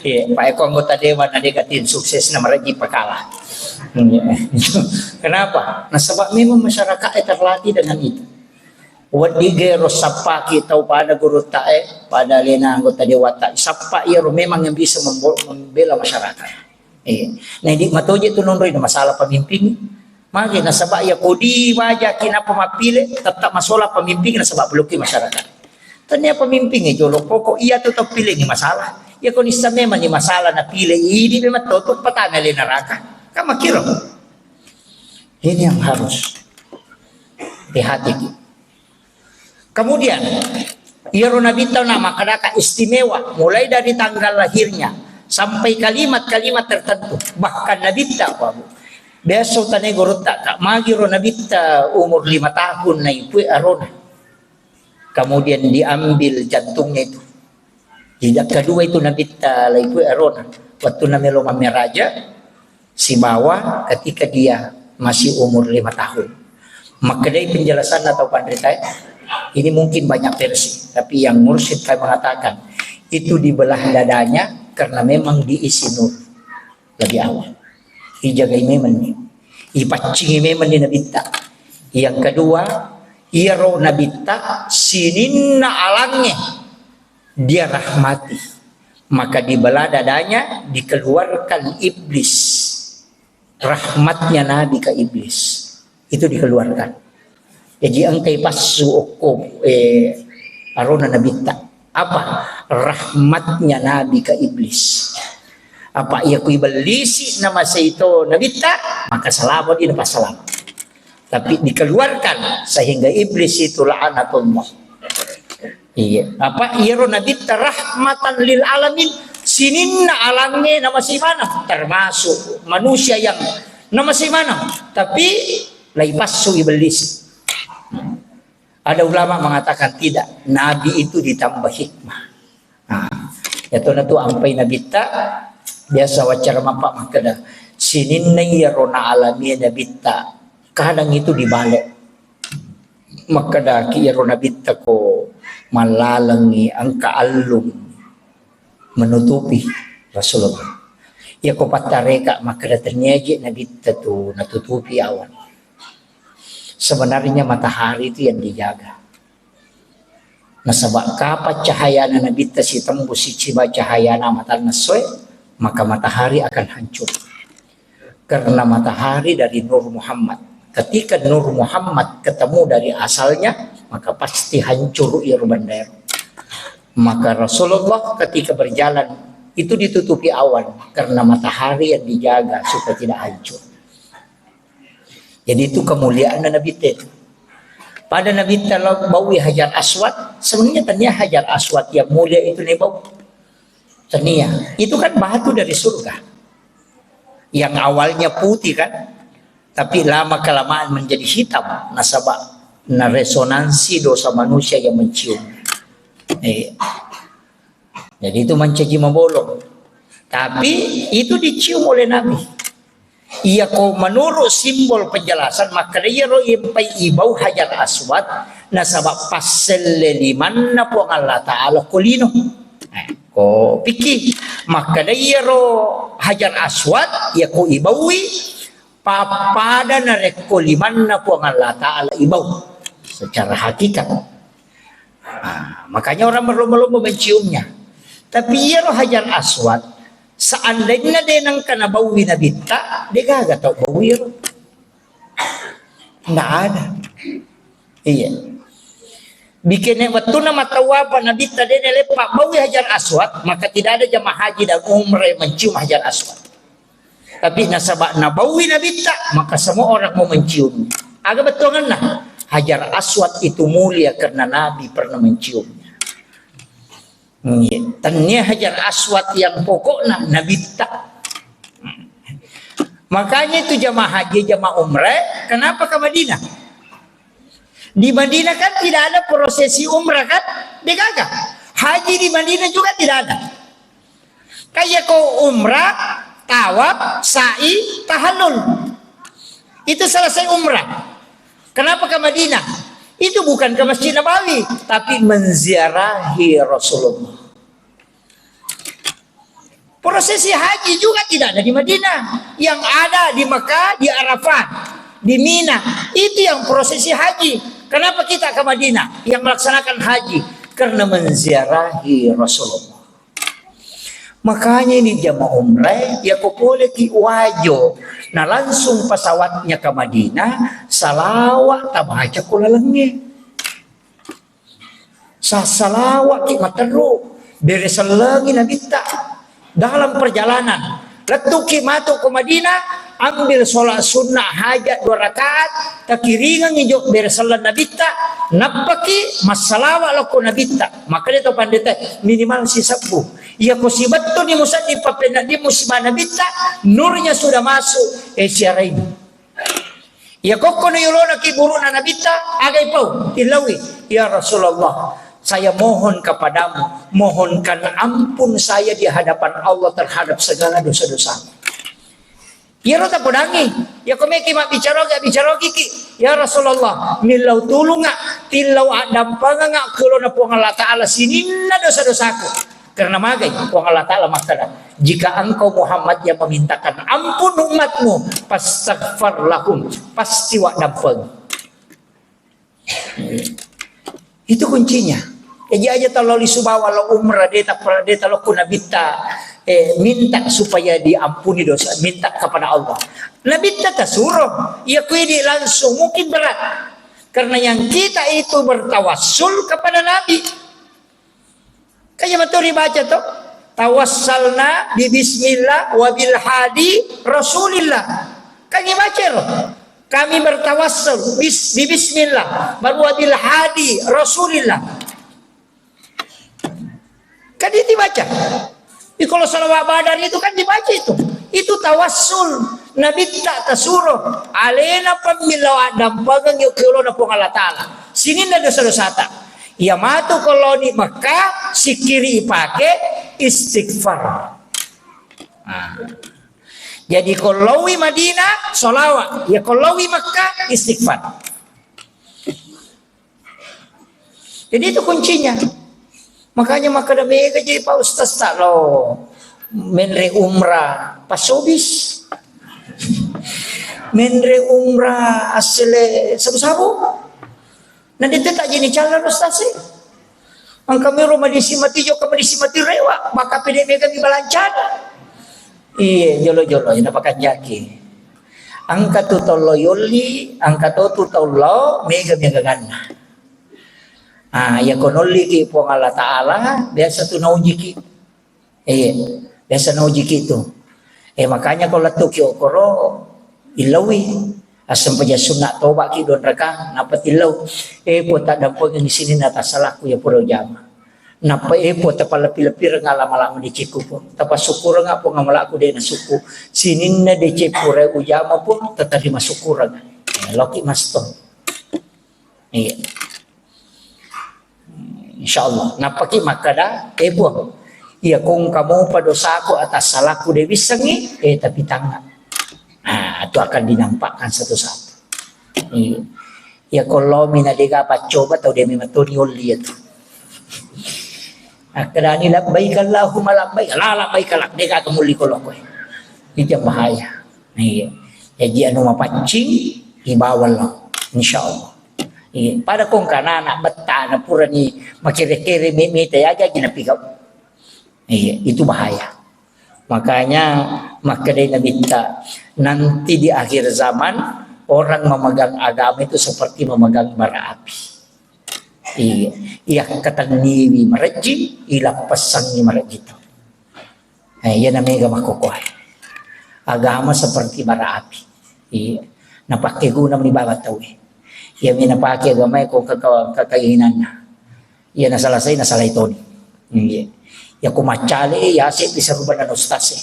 Iya, Pak Eko anggota dewan ada gak tim sukses nama Raji Pakala. Iya. Kenapa? Nasaba memang masyarakat terlatih dengan itu. Wedding gero sappa kita pada guru tae, pada lena anggota dewan tae. Sappa iyaro memang yang bisa membo-, membela masyarakat. Eh, nah, di matoje tu nonroi na masalah pemimpin. Magi nasaba iya kodi waja ki napa mappile, tetap masola pemimpin nasaba peluki masyarakat. Tania pemimpin e jolo pokok iya tu tau pilengi masalah. Iya ko nissa memang ni masalah na pile idi memang toto patana le neraka. Kan makiro. Ini yang harus dihati. Kemudian, iyaro Nabitta na makkedaka istimewa, mulai dari tanggal lahirnya sampai kalimat-kalimat tertentu. Bahkan Nabitta, Pak Bu, biasa tane gurutta, Kak, magiro Nabitta umur lima tahun naipue arona. Kemudian diambil jantungnya itu. Jadi kedua itu Nabitta laipue arona. Waktu namelo mammeraja, sibawa ketika dia masih umur lima tahun. Makkedai penjelasan atau panritae, ini mungkin banyak versi, tapi yang mursyid kami mengatakan, itu dibelah dadanya karena memang diisi nur lebih awal. Ijagai memang ni. Ipaccingi memang ni Nabitta. Yang kedua, iyaro Nabitta sininna alangnge dia rahmati. Maka dibelah dadanya, dikeluarkan iblis. Rahmatnya Nabi ke iblis. Itu dikeluarkan. Jadi engkai passu okko, eh, arona Nabitta. Apa? Rahmatnya Nabi ke iblis. Apa iya kui bellisi nama seito Nabitta, maka salamo di napa salamo. Tapi dikeluarkan sehingga iblis itu la'anatullah. Iya. Apa iyaro Nabitta rahmatan lil alamin, sininna alangnge namasei maneng, termasuk manusia yang namasei maneng. Tapi laipassu iblis. Ada ulama mengatakan tidak, Nabi itu ditambah hikmah. Nah, yatona tu ampai Nabitta, biasa waccara mappa makkeda, sininna iyaro na alami Nabitta, kadang itu dibalik. Makkedaki iyaro Nabitta ko mallalengngi engka allung menutupi Rasulullah. Iya ko pattareka makkeda tennia je Nabitta tu natutupi awan. Sebenarnya matahari itu yang dijaga. Nasaba kapang cahayana Nabitta sitembus siciba cahayana matanna essoe, maka matahari akan hancur. Karena matahari dari Nur Muhammad. Ketika Nur Muhammad ketemu dari asalnya, maka pasti hancur iyaro benda ero. Maka Rasulullah ketika berjalan itu ditutupi awan karena matahari yang dijaga supaya tidak hancur. Jadi itu kemuliaan Nabitta itu. Pada Nabitta baui Hajar Aswad, sebenarnya tania Hajar Aswad yang mulia itu nih bau. Tania. Itu kan batu dari surga. Yang awalnya putih kan, tapi lama kelamaan menjadi hitam. Nasaba na resonansi dosa manusia yang mencium. Eh. Jadi itu mancaji mabolong. Tapi itu dicium oleh Nabi. Iya ko menurut simbol penjelasan, maka iyaro impai ibau Hajar Aswad, nasaba passelle limanna Puang Allah Ta'ala ko lino. Eh, ko pikki, maka iyaro Hajar Aswad, iya ko ibaui, pappada narekko limanna Puang Allah Ta'ala ibau. Secara hakikat. Ah, makanya orang berlomba-lomba menciumnya. Tapi iyaro Hajar Aswad, seandainya de nengka nabaui Nabitta, de gaga tau baui iyaro. Nggak ada. Iya. Bikin wettunna matawapa Nabitta de naleppa baui Hajar Aswad, maka tidak ada jamaah haji dan umrah yang mencium Hajar Aswad. Tapi nasaba nabaui Nabitta, maka semua orang mau menciumnya. Aga bettuanganna? Hajar Aswad itu mulia karena Nabi pernah menciumnya. Iya. Tania Hajar Aswad yang pokokna Nabitta. Makanya itu jamaah haji, jamaah umrah, kenapa ke Madinah? Di Madinah kan tidak ada prosesi umrah kan? De gaga. Haji di Madinah juga tidak ada. Kayak ko umrah, tawaf, sa'i, tahallul. Itu selesai umrah. Kenapa ke Madinah? Itu bukan ke Masjid Nabawi, tapi menziarahi Rasulullah. Prosesi haji juga tidak ada di Madinah. Yang ada di Mekah, di Arafah, di Mina. Itu yang prosesi haji. Kenapa kita ke Madinah yang melaksanakan haji? Karena menziarahi Rasulullah. Makanya ini jamaah umrah, ya ko pole ki Wajo, na langsung pesawatnya ke Madinah, salawat tabaca ko lalengnge. Sassalawa'ki materru, bere sellengi nabitta. Dalam perjalanan, lettuki matu ko Madinah, ambil sholat sunnah hajat dua rakaat, takiringengi jo bere selleng nabitta, nappaki massalawa lokko nabitta. Makanya to pandeta minimal sisebbu. Iya ko sibettuni musedding pappennedding musibah nabitta, nurnya sudah masuk, eh, siara ini. Iya kokkono yolona ki burukna nabitta, agai pau, tillaui, "Ya Rasulullah, saya mohon kepadamu, mohonkan ampun saya di hadapan Allah terhadap segala dosa-dosaku." Iyaro tapodangi, iya ko meki mabbicara, ga bicara ki, "Ya Rasulullah, millau tulunga, tillau addampenganga kelona Puang Allah Ta'ala sininna dosa-dosaku." Karena magai Puang Allah Ta'ala makkeda, "Jika engkau Muhammad yang memintakan ampun umatmu, fastaghfar lahum, pasti waddampeng." Itu kuncinya. Jadi aja talo lisu bawa lo umrah, deta, deta lo ku nabitta, eh, minta supaya diampuni dosa, minta kepada Allah. Nabitta tasuruh, ya kuidi langsung, mungkin berat. Karena yang kita itu bertawassul kepada Nabi. Kaya maturi baca to, "Tawassalna bi bismillah wa bil hadi Rasulillah." Kan ibaca ro, "Kami bertawassul bis-, bi bismillah wa bil hadi Rasulillah." Kan itu dibaca. Di kalau salawat badar itu kan dibaca itu. Itu tawassul. Nabitta tasuruh. Alena pammilau addampengeng yuk kiolona Puang Allah Ta'ala. Sininna dosa-dosata. Iya matu ko lao ni Mekah, sikkiri ipake, istighfar. Nah. Jadi ko laowi Madinah, sholawat. Ya ko laowi Mekah, istighfar. Jadi itu kuncinya. Makanya makkeda mega je Pak Ustaz tak lo menre umrah pasobis. Menre umrah asli sabu-sabu. Nah, dia tak jadi calon ustaz sih. Engka miro madisi mati jo, ka madisi mati rewa, maka pede mega mi balancana. Iya, jolo-jolo, ina pakanjaki. Engka tu tollo yolli, engka to tu tollo mega mega ganna. Ah, ya konolli ki Puang Allah Ta'ala, biasa tu naujiki. Iya, biasa naujiki tu. Eh, makanya ko lettu ki okoro, illaui. Asempajang sunna toba ki dua raka, nappa tillau. Eh, po taddampengeng sininna tassalakku ya pura ujama. Nappa, eh, po tapalleppi-leppireng alama-lama decekku po. Tapasukkureng apa ngamalaku de nasukku. Sininna decek pura ujama po, tatarima sukkureng. Eh, loki masto. Iya. Insyaallah. Nappaki makkada, "Eh, Puang, iya kongka mopa dosaku atas salaku de wissengi, eh, tapi tangnga." Ah, itu akan dinampakkan satu-satu. Iya. Iya, kollomi na dega paccoba tau de memang toni olli itu. Akkedani, "Labbaik Allahumma labbaik." La, labbaik, la, dega kemuli kolokoi. Itu yang bahaya. Iya. Jadi anu mapaccing, ibawa lo. Insyaallah. Iya, pada kongka anak-anak betta na purani makere-kere me-, mete aja gina pigau. Iya, itu bahaya. Makanya makkedai Nabitta, nanti di akhir zaman orang memegang agama itu seperti memegang bara api. Iya, iya katenniwi marejjing, ilappessangi marejjing to. Eh, iyana mega makkokoe. Agama seperti bara api. Iya. Napakkeguna mani bawang tauwe. Iya mi napake agamae ko kaka-, kakainanna. Iya nasalasai, nasalai toni. Iya. Ya ko maccale, ya se bisa rubanna ustaz e.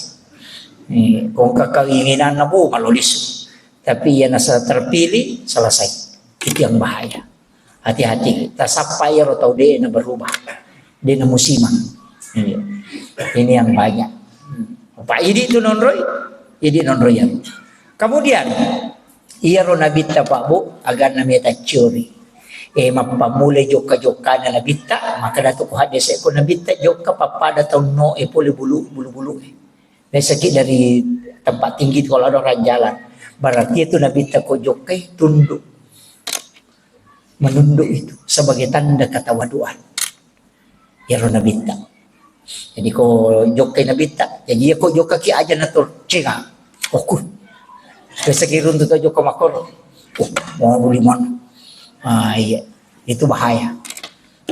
Iya. Ko kakainanna bu malolisu. Tapi iya nasa terpilih, selesai. Itu yang bahaya. Hati-hati, tasappa iyaro tau de na berubah, de na musimang. Iya. Ini yang banyak. Pak, idi tu nonroi, idi nonroi yang. Kemudian, iyaro Nabitta Pak Bu, aganna meta ciori. Eh, mappammulai jokka-jokkana Nabitta, maka datu ko haddese ko Nabitta jokka pappada taunno e pole bulu, bulu-bulu e. Biasaki dari tempat tinggi itu kalau ada orang jalan. Berarti itu Nabitta ko jokkai tunduk. Menunduk itu sebagai tanda ketawaduan. Iyaro Nabitta. Jadi ko jokkai Nabitta, jadi iya ko jokkaki aja natur cenga. Oku. Biasaki runtu to jokka makoro. Oh, mau beli mana? Ah, iya. Itu bahaya.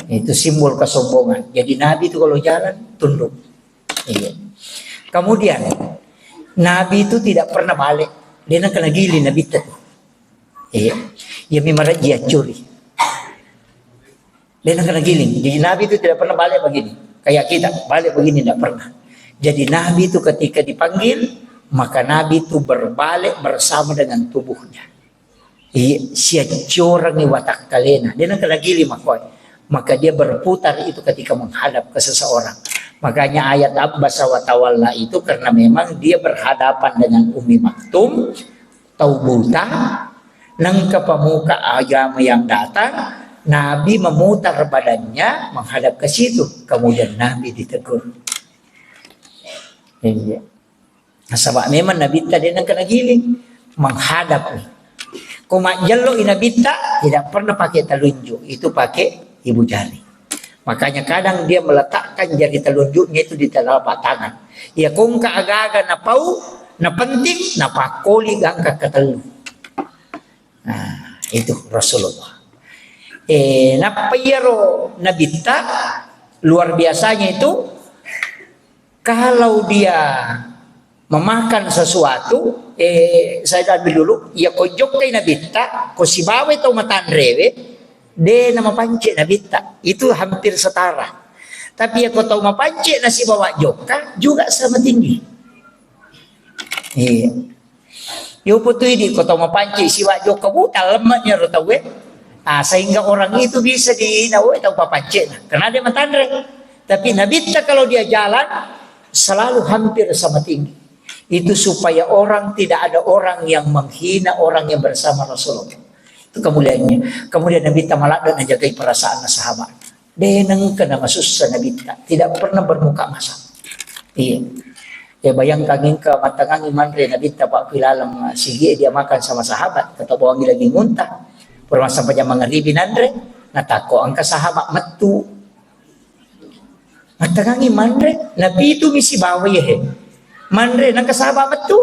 Itu simbol kesombongan. Jadi Nabi itu kalau jalan tunduk. Iya. Kemudian Nabi itu tidak pernah balik. Dia nak kena giling Nabitta. Iya. Iya memang dia curi. Dia nak kena giling. Jadi Nabi itu tidak pernah balik begini. Kayak kita, balik begini tidak pernah. Jadi Nabi itu ketika dipanggil, maka Nabi itu berbalik bersama dengan tubuhnya. Iya, siaccorangi watakkalena. Dia nak kena giling makkoi. Maka dia berputar itu ketika menghadap ke seseorang. Makanya ayat Abbasa wa tawalla itu karena memang dia berhadapan dengan Ummi Maktum, tau buta, nengka pemuka agama yang datang, Nabi memutar badannya menghadap ke situ. Kemudian Nabi ditegur. Iya. Nasaba memang Nabitta de nengka nagiling, menghadap. Ko majjello i Nabitta, tidak pernah pakai telunjuk, itu pakai ibu jari. Makanya kadang dia meletakkan jari telunjuknya itu di telapak tangan. Ya, ko engka aga-aga napau, napenting, napakkoli gangka ketellu. Nah, itu Rasulullah. Eh, nappa iyaro Nabitta luar biasanya itu, kalau dia memakan sesuatu, eh, saya ambil dulu, ya ko jokkai Nabitta, ko sibawai tau matanrewe, de na mapance Nabitta. Itu hampir setara. Tapi ya ko tau mapance na sibawa jokka, juga sama tinggi. Iya. Yopo tu idi ko tau mapance sibawa jokka buta lemmaknya ro tau, eh. Ah, sehingga orang itu bisa dihina, woi, tau papancena. Karena dia matanre. Tapi Nabitta kalau dia jalan, selalu hampir sama tinggi. Itu supaya orang, tidak ada orang yang menghina orang yang bersama Rasulullah. Itu kemuliaannya. Kemudian Nabitta maladde najagai perasaan sahabat. De nengka namasussa Nabitta. Tidak pernah bermuka masam. Iya. Ya, bayangkan engka mattangangi manre Nabitta, Pak, ku ilaleng, sigi dia makan sama sahabat, kata bawangi daging unta. Pura massempajang mangaribi nanre, natakko engka sahabat mettu. Mattangangi manre, napitu mi sibawa iya he. Manre, nengka sahabat mettu.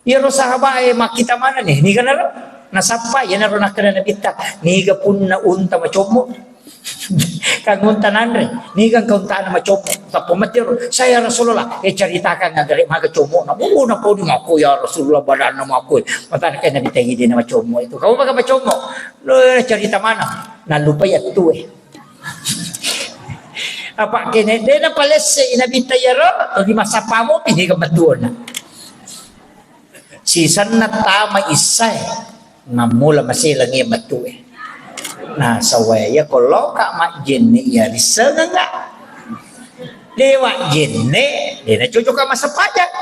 Iyaro sahabat e makkita maneng ni, niga naro? Nasappa, iyanaro nakkeda Nabitta, niga punna unta macommo? Kan unta nanre, niga engka untana macommo? Tappa metti ro, saya Rasulullah, eh, ceritakan agare maga commo na, oh, napodi mako ya Rasulullah badanna mako. Matana kai Nabitta, idi na macommo itu. Kamu maga macommo? Lo cerita mana? Nallupai attue. Apa kene, de napalesse i Nabitta iyaro, togi massappa mopi niga mettuonna. Sisenna tama issae, nammula maselengi mettue. Nah, sawaya ko loka majjenne iya rissengenga. De wajjenne, de nacocoka massempajang.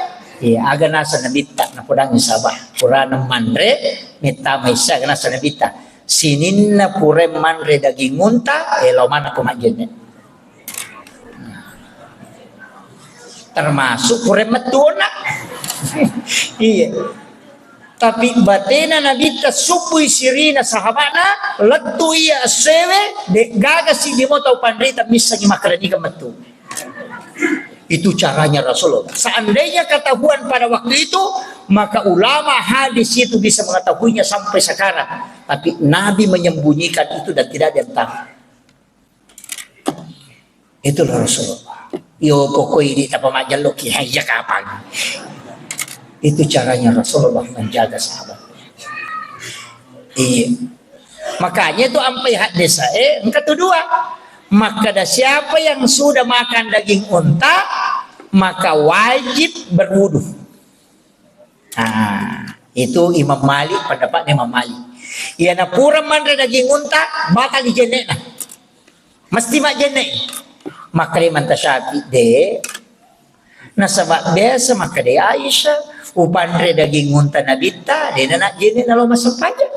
Iya, aga naseng Nabitta, napodangi sahabat. Purana manre, mettama issae, aga naseng Nabitta. Sininna pura manre daging unta, eh, lao manakko majjenne. Termasuk pura mettuonna. Iya. Tapi batena Nabitta subbui sirina sahabatna, lettu iya essewe, de gaga siddi mo tau panrita missengi makkeda niga mettu. Itu caranya Rasulullah. Seandainya ketahuan pada waktu itu, maka ulama hadis itu bisa mengetahuinya sampai sekarang. Tapi Nabi menyembunyikan itu dan tidak ada yang tahu. Itulah Rasulullah. Yo, pokoknya di tapa majaluk ya, ya kapan? Itu caranya Rasulullah menjaga sahabat. Iya. Makanya itu ampai hadis, eh, engka tu dua. Maka ada siapa yang sudah makan daging unta, maka wajib berwudu. Ah, itu Imam Malik, pendapatnya Imam Malik. Iya, na pura manre daging unta, batal jenne'na. Mesti majjenne. Makkeda Imam Syafi'i, de. Nasaba biasa makkeda Aisyah, upanre daging unta Nabitta, de na najjenne nalo massempajang.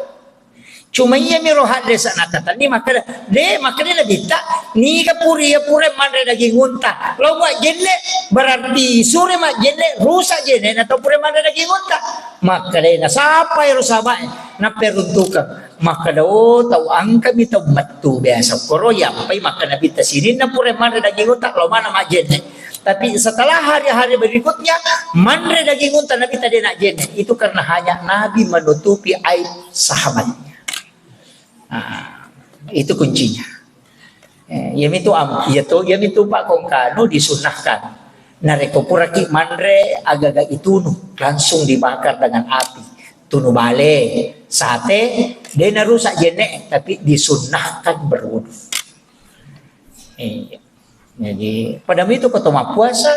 Cuma iyami ro hadde sa nakatanni makkeda, de, makkeda Nabitta, niga puri iya pura manre daging unta, lao majjenne, berarti sure majjenne, rusak jenne, na tau pura manre daging unta. Makkeda, nasapa ero sahabae, napperuntukeng. Makkeda, oh, tau engkami tau mettu biasa koro, yampai makkeda Nabitta sininna pura manre daging unta, lao mana majjenne. Tapi setelah hari-hari berikutnya, manre daging unta Nabitta de najjenne. Itu karena hanya Nabi menutupi aib sahabatnya. Nah, itu kuncinya. Eh, iyamitu am-, iya to, iyamitu Pak Kongkanu disunnahkan. Narekko puraki manre agaga itunu, langsung dibakar dengan api. Tunu bale, sate, de narusak jenne, tapi disunnahkan berwudu. Iya. Jadi, pada itu ko to mappuasa,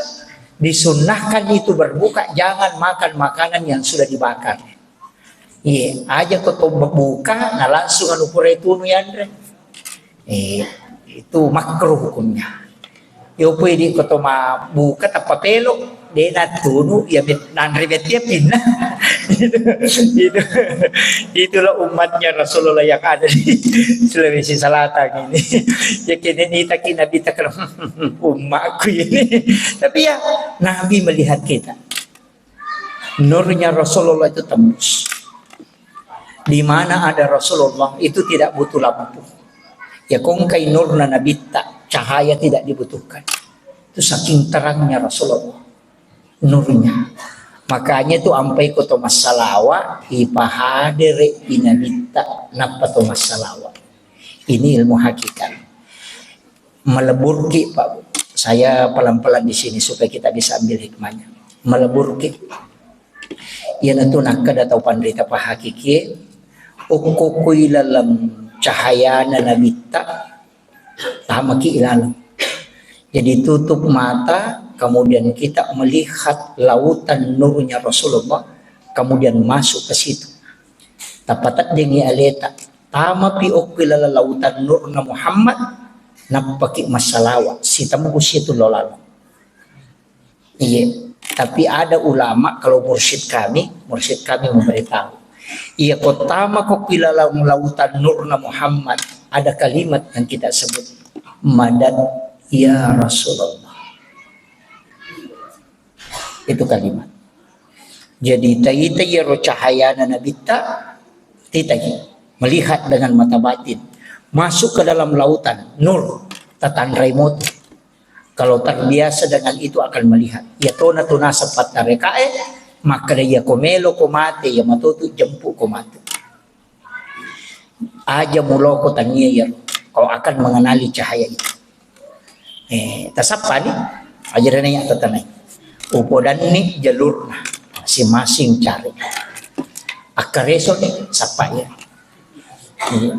disunnahkan itu berbuka, jangan makan makanan yang sudah dibakar. Iya, aja ko to buka, na langsung anu pura tunu yanre. Iya, itu makruh hukumnya. Yo pui di ko to mabuka tappa pelo, de natunu, ya met-, nanre bettia pinna. Itu, itu, itulah umatnya Rasulullah yang ada di Sulawesi Selatan ini. Ya kene ni taki Nabi tak kena umatku ini. Tapi ya, Nabi melihat kita. Nurnya Rasulullah itu tembus. Di mana ada Rasulullah, itu tidak butuh lampu. Ya, kongkai nurna Nabitta, cahaya tidak dibutuhkan. Itu saking terangnya Rasulullah, nurnya. Makanya itu ampai ko to massalawa, ipahadere i Nabitta, nappa to massalawa. Ini ilmu hakikat. Meleburki, Pak Bu. Saya pelan-pelan di sini supaya kita bisa ambil hikmahnya. Meleburki. Iyanatu nakkeda tau panrita pahakikie, okko kui laleng cahayana Nabitta, tamaki ilaleng. Jadi tutup mata, kemudian kita melihat lautan nurnya Rasulullah, kemudian masuk ke situ. Tapateddengi aleta, tamapi okko laleng lautan nurna Muhammad, nappaki massalawa, sitembus itu lo laleng. Iya, tapi ada ulama, kalau mursyid kami, mursyid kami memberitahu. Iya, ko tama ko pi laleng lautan nurna Muhammad, ada kalimat yang kita sebut, "Madad ya Rasulullah." Itu kalimat. Jadi, taitai iyaro cahayana Nabitta, titai, melihat dengan mata batin. Masuk ke dalam lautan, nur, tatanrai moto. Kalau terbiasa dengan itu akan melihat. Iya tona tu naseng pattarekae, makkeda iya ko melo ko mate, iya matotu jempu ko mate. Aja muloko tania iyaro, kau akan mengenali cahaya itu. Eh, tasappani, aja dana iya tatanai. Upodanni jalurna, masing-masing cari. Akkaresoni, sappa iya. Iya.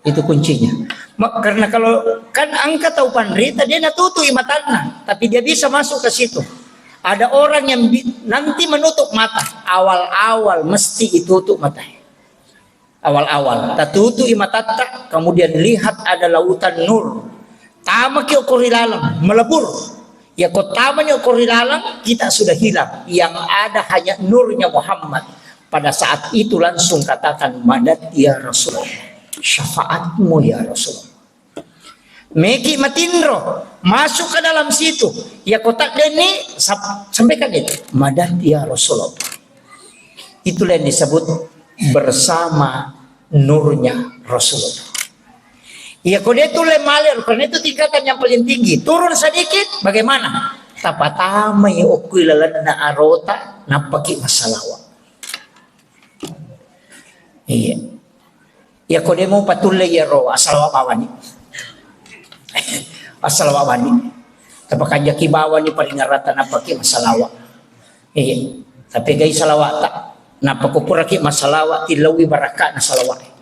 Itu kuncinya. Ma-, karena kalau kan engka tau panrita, dia natutui matanna, tapi dia bisa masuk ke situ. Ada orang yang bi-, nanti menutup mata. Awal-awal mesti itutup mata. Awal-awal. Tatutui matatta, kemudian lihat ada lautan nur. Tamaki okko ri laleng, melebur. Ya, ko tamani okko ri laleng, kita sudah hilang. Yang ada hanya nurnya Muhammad. Pada saat itu langsung katakan, "Madad ya Rasulullah. Syafaatmu ya Rasulullah." Meki matinro, masuk ke dalam situ. Ya, ko taddenni, sap-, sampaikan itu. "Madad ya Rasulullah." Itulah yang disebut bersama nurnya Rasulullah. Iya, ko dia tulle maler, karena itu tingkatan yang paling tinggi. Turun sedikit, bagaimana? Tapatamai okko ri lalenna arota, nappaki massalawa. Iya. Iya, ko dia mau patulle iyaro, assalawa bawani. Assalawa bawani. Tapakanjaki bawani paringerrata, nappaki massalawa. Iya. Tapi gai salawata. Nappa ko puraki massalawa, tilaui barakka'na salawat.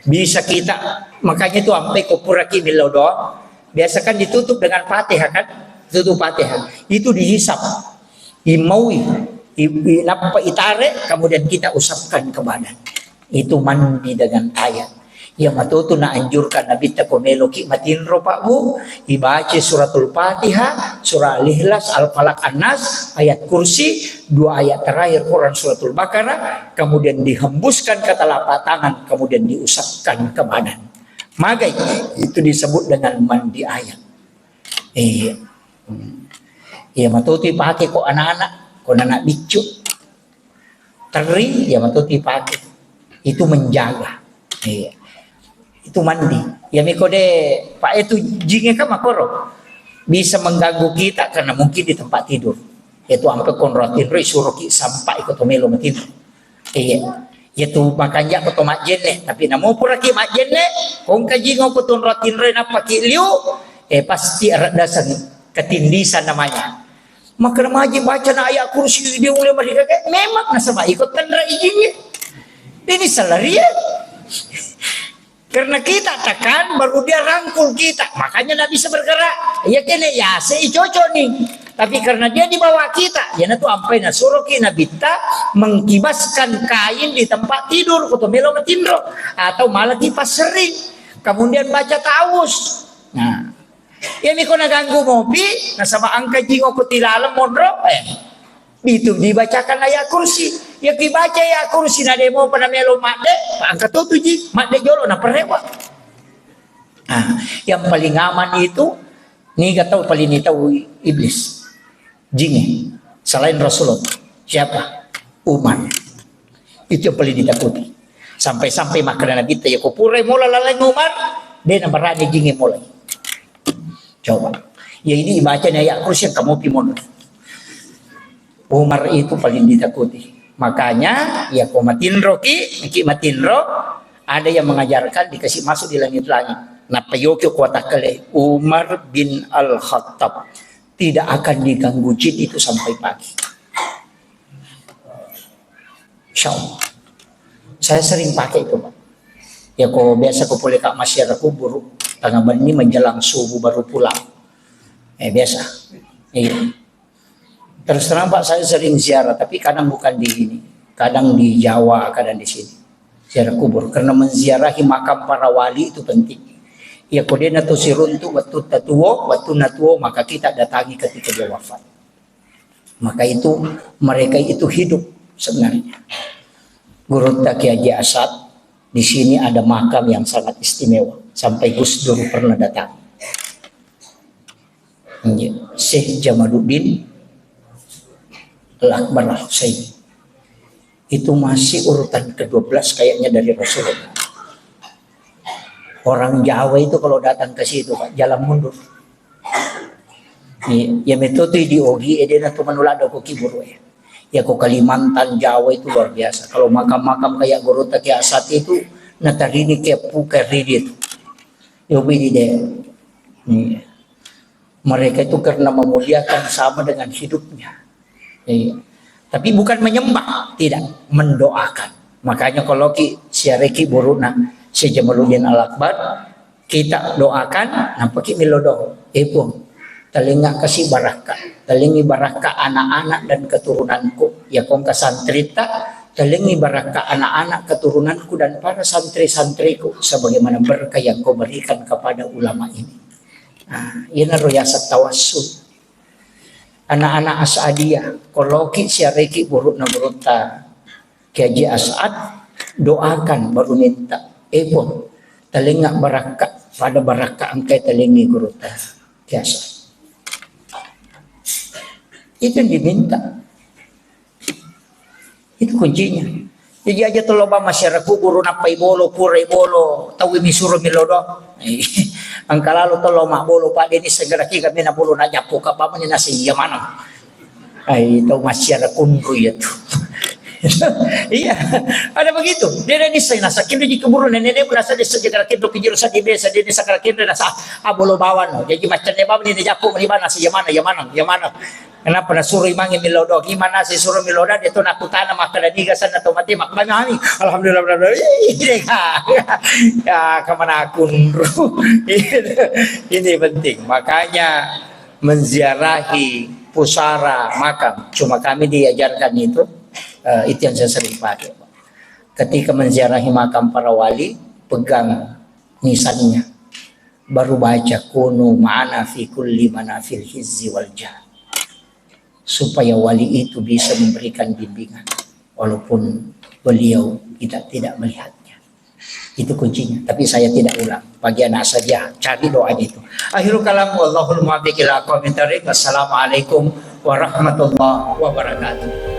Bisa kita, makanya itu ampai ko puraki millau doa, biasakan ditutup dengan Fatihah kan? Tutup Fatihah. Itu dihisap. Imaui, i-, i-, nappa itare, kemudian kita usapkan ke badan. Itu mandi dengan air. Iya matotu naanjurkan Nabitta ko meloki matinro, Pak, Bu, ibaca Suratul Fatihah, Surah Al-Ikhlas, Al-Falaq, An-Nas, Ayat Kursi, dua ayat terakhir Quran Suratul Baqarah, kemudian dihembuskan ke telapak tangan, kemudian diusapkan ke badan. Magai itu disebut dengan mandi ayat. Iya. Hmm. Iya matotu ipake ko anak-anak, ko anak biccu. Terri, iya matotu ipake. Itu menjaga. Iya. Itu mandi. Iya miko de, Pak, itu jinge kan makoro. Bisa mengganggu kita karena mungkin di tempat tidur. Itu ampe konro tinro, suruh ki sampai ko to melo matinro. Iya. Iya tu makanja ko to majjenne, tapi namo pura ki majjenne, kongka jingo ko to nro tinro nappa ki liu, eh pasti araddasan ketindisan namanya. Maka maji baca na ayat kursi dia mulai mereka kayak memang nasaba ikut tenra izinnya. Ini salah dia. Karena kita tekan, baru dia rangkul kita. Makanya nggak bisa bergerak. Ya kene ya, saya cocok nih. Tapi karena dia di bawah kita, ya na tu ampai na suruh ki Nabitta mengkibaskan kain di tempat tidur, kutu melo matinro, atau malah kipas sering. Kemudian baca ta'awuz. Nah, ya miko naganggu mopi, nasaba angka jingo ko tilalem monro, eh, itu dibacakan ayat kursi. Ya kibaca ayat kursi na demo pada melo madde, angka tutu ji, madde jolo na perewa. Nah, yang paling aman itu, niga tau paling ni tau iblis. Jinge. Selain Rasulullah. Siapa? Umar. Itu yang paling ditakuti. Sampai-sampai makkeda Nabitta, ya ko purai mola laleng Umar, de na berani jinge mulai. Coba. Ya ini baca ni ayat kursi yang kamu pimon. Umar itu paling ditakuti. Makanya, ya ko matinro ki, ki matinro, ada yang mengajarkan dikasih masuk di langit-langit. Nappa yoki ko watakkale Umar bin Al-Khattab. Tidak akan diganggu jin itu sampai pagi. Insya Allah. Saya sering pakai itu, Pak. Ya ko biasa ko pole ka masyarakat kubur, tengah benni menjelang subuh baru pulang. Eh biasa. Iya. Terus terang, Pak, saya sering ziarah, tapi kadang bukan di ini. Kadang di Jawa, kadang di sini. Ziarah kubur. Karena menziarahi makam para wali itu penting. Ya ko de na tu siruntu waktu tatuo, waktu natuo maka kita datangi ketika dia wafat. Maka itu, mereka itu hidup sebenarnya. Gurutta Kiai Haji As'ad, di sini ada makam yang sangat istimewa. Sampai Gus Dur pernah datang. Iya. Syekh Jamaluddin Al-Akbar Al-Husaini. Itu masih urutan kedua belas kayaknya dari Rasulullah. Orang Jawa itu kalau datang ke situ, Pak, jalan mundur. Iya, ya metode di Ogi, eh, dia na tu manulada ko kiburu, eh. Ya ko Kalimantan, Jawa itu luar biasa. Kalau makam-makam kayak Gurutta Kiai Haji As'ad itu, natarini ke puka ridi itu. Yo bidi deh. Iya. Mereka itu karena memuliakan sama dengan hidupnya. Iya. Tapi bukan menyembah, tidak, mendoakan. Makanya kalau ki siareki burukna Syekh Jamaluddin Al-Akbar, kita doakan, nampa ki melo doa. Eh Puang, talenga kasi barakka, talengi barakka anak-anak dan keturunanku. Ya kongka santrita, talengi barakka anak-anak keturunanku dan para santri-santriku sebagaimana berkah yang kau berikan kepada ulama ini. Nah, iyanaro yaseng tawassul. Anak-anak As'adiyah, koloki siareki burukna burutta Kiai Haji As'ad, doakan baru minta. Eh Puang, talenga barakka, pada barakka engkai talengi gurutta Kiai As'ad. Itu yang diminta. Itu kuncinya. Jadi aja tolo bang masyarakat kuburu nappai bolo, purai bolo, tawi misuro milo doang. Angka lalo tolo mak bolo, Pak, deni segera kiga mena bolo na japu ka bang ni nasi iya mana. Ai tau masyarakat kunru ya tu. Iya, ada begitu. Dia ada di sana sakit di kuburu nenek-nenek berasa di sejagar kendo kijiro sa di besa di sakara kendo nasa abolo bawan. Jadi macam ne bang ni japu ni bang nasi iya mana, iya mana, iya mana. Kenapa nasuruh imangi milo doang? Imana sisuruh milo doang, dia tu nakutana makan dan iga sana tu mati mak bami. Alhamdulillah, alhamdulillah. Ih, dia kan. Ya, kemana aku nuru? Ini penting. Makanya menziarahi pusara makam. Cuma kami diajarkan itu, eh, itu yang saya sering pakai. Ketika menziarahi makam para wali, pegang nisannya, baru baca kunu ma'ana fi kulli manafil hizzi wal jahr, supaya wali itu bisa memberikan bimbingan walaupun beliau kita tidak melihatnya. Itu kuncinya. Tapi saya tidak ulang. Bagi anak saja, cari doanya itu. Akhirul kalam, wallahul muwaffiq ila aqwamit thariq. Wassalamualaikum warahmatullahi wabarakatuh.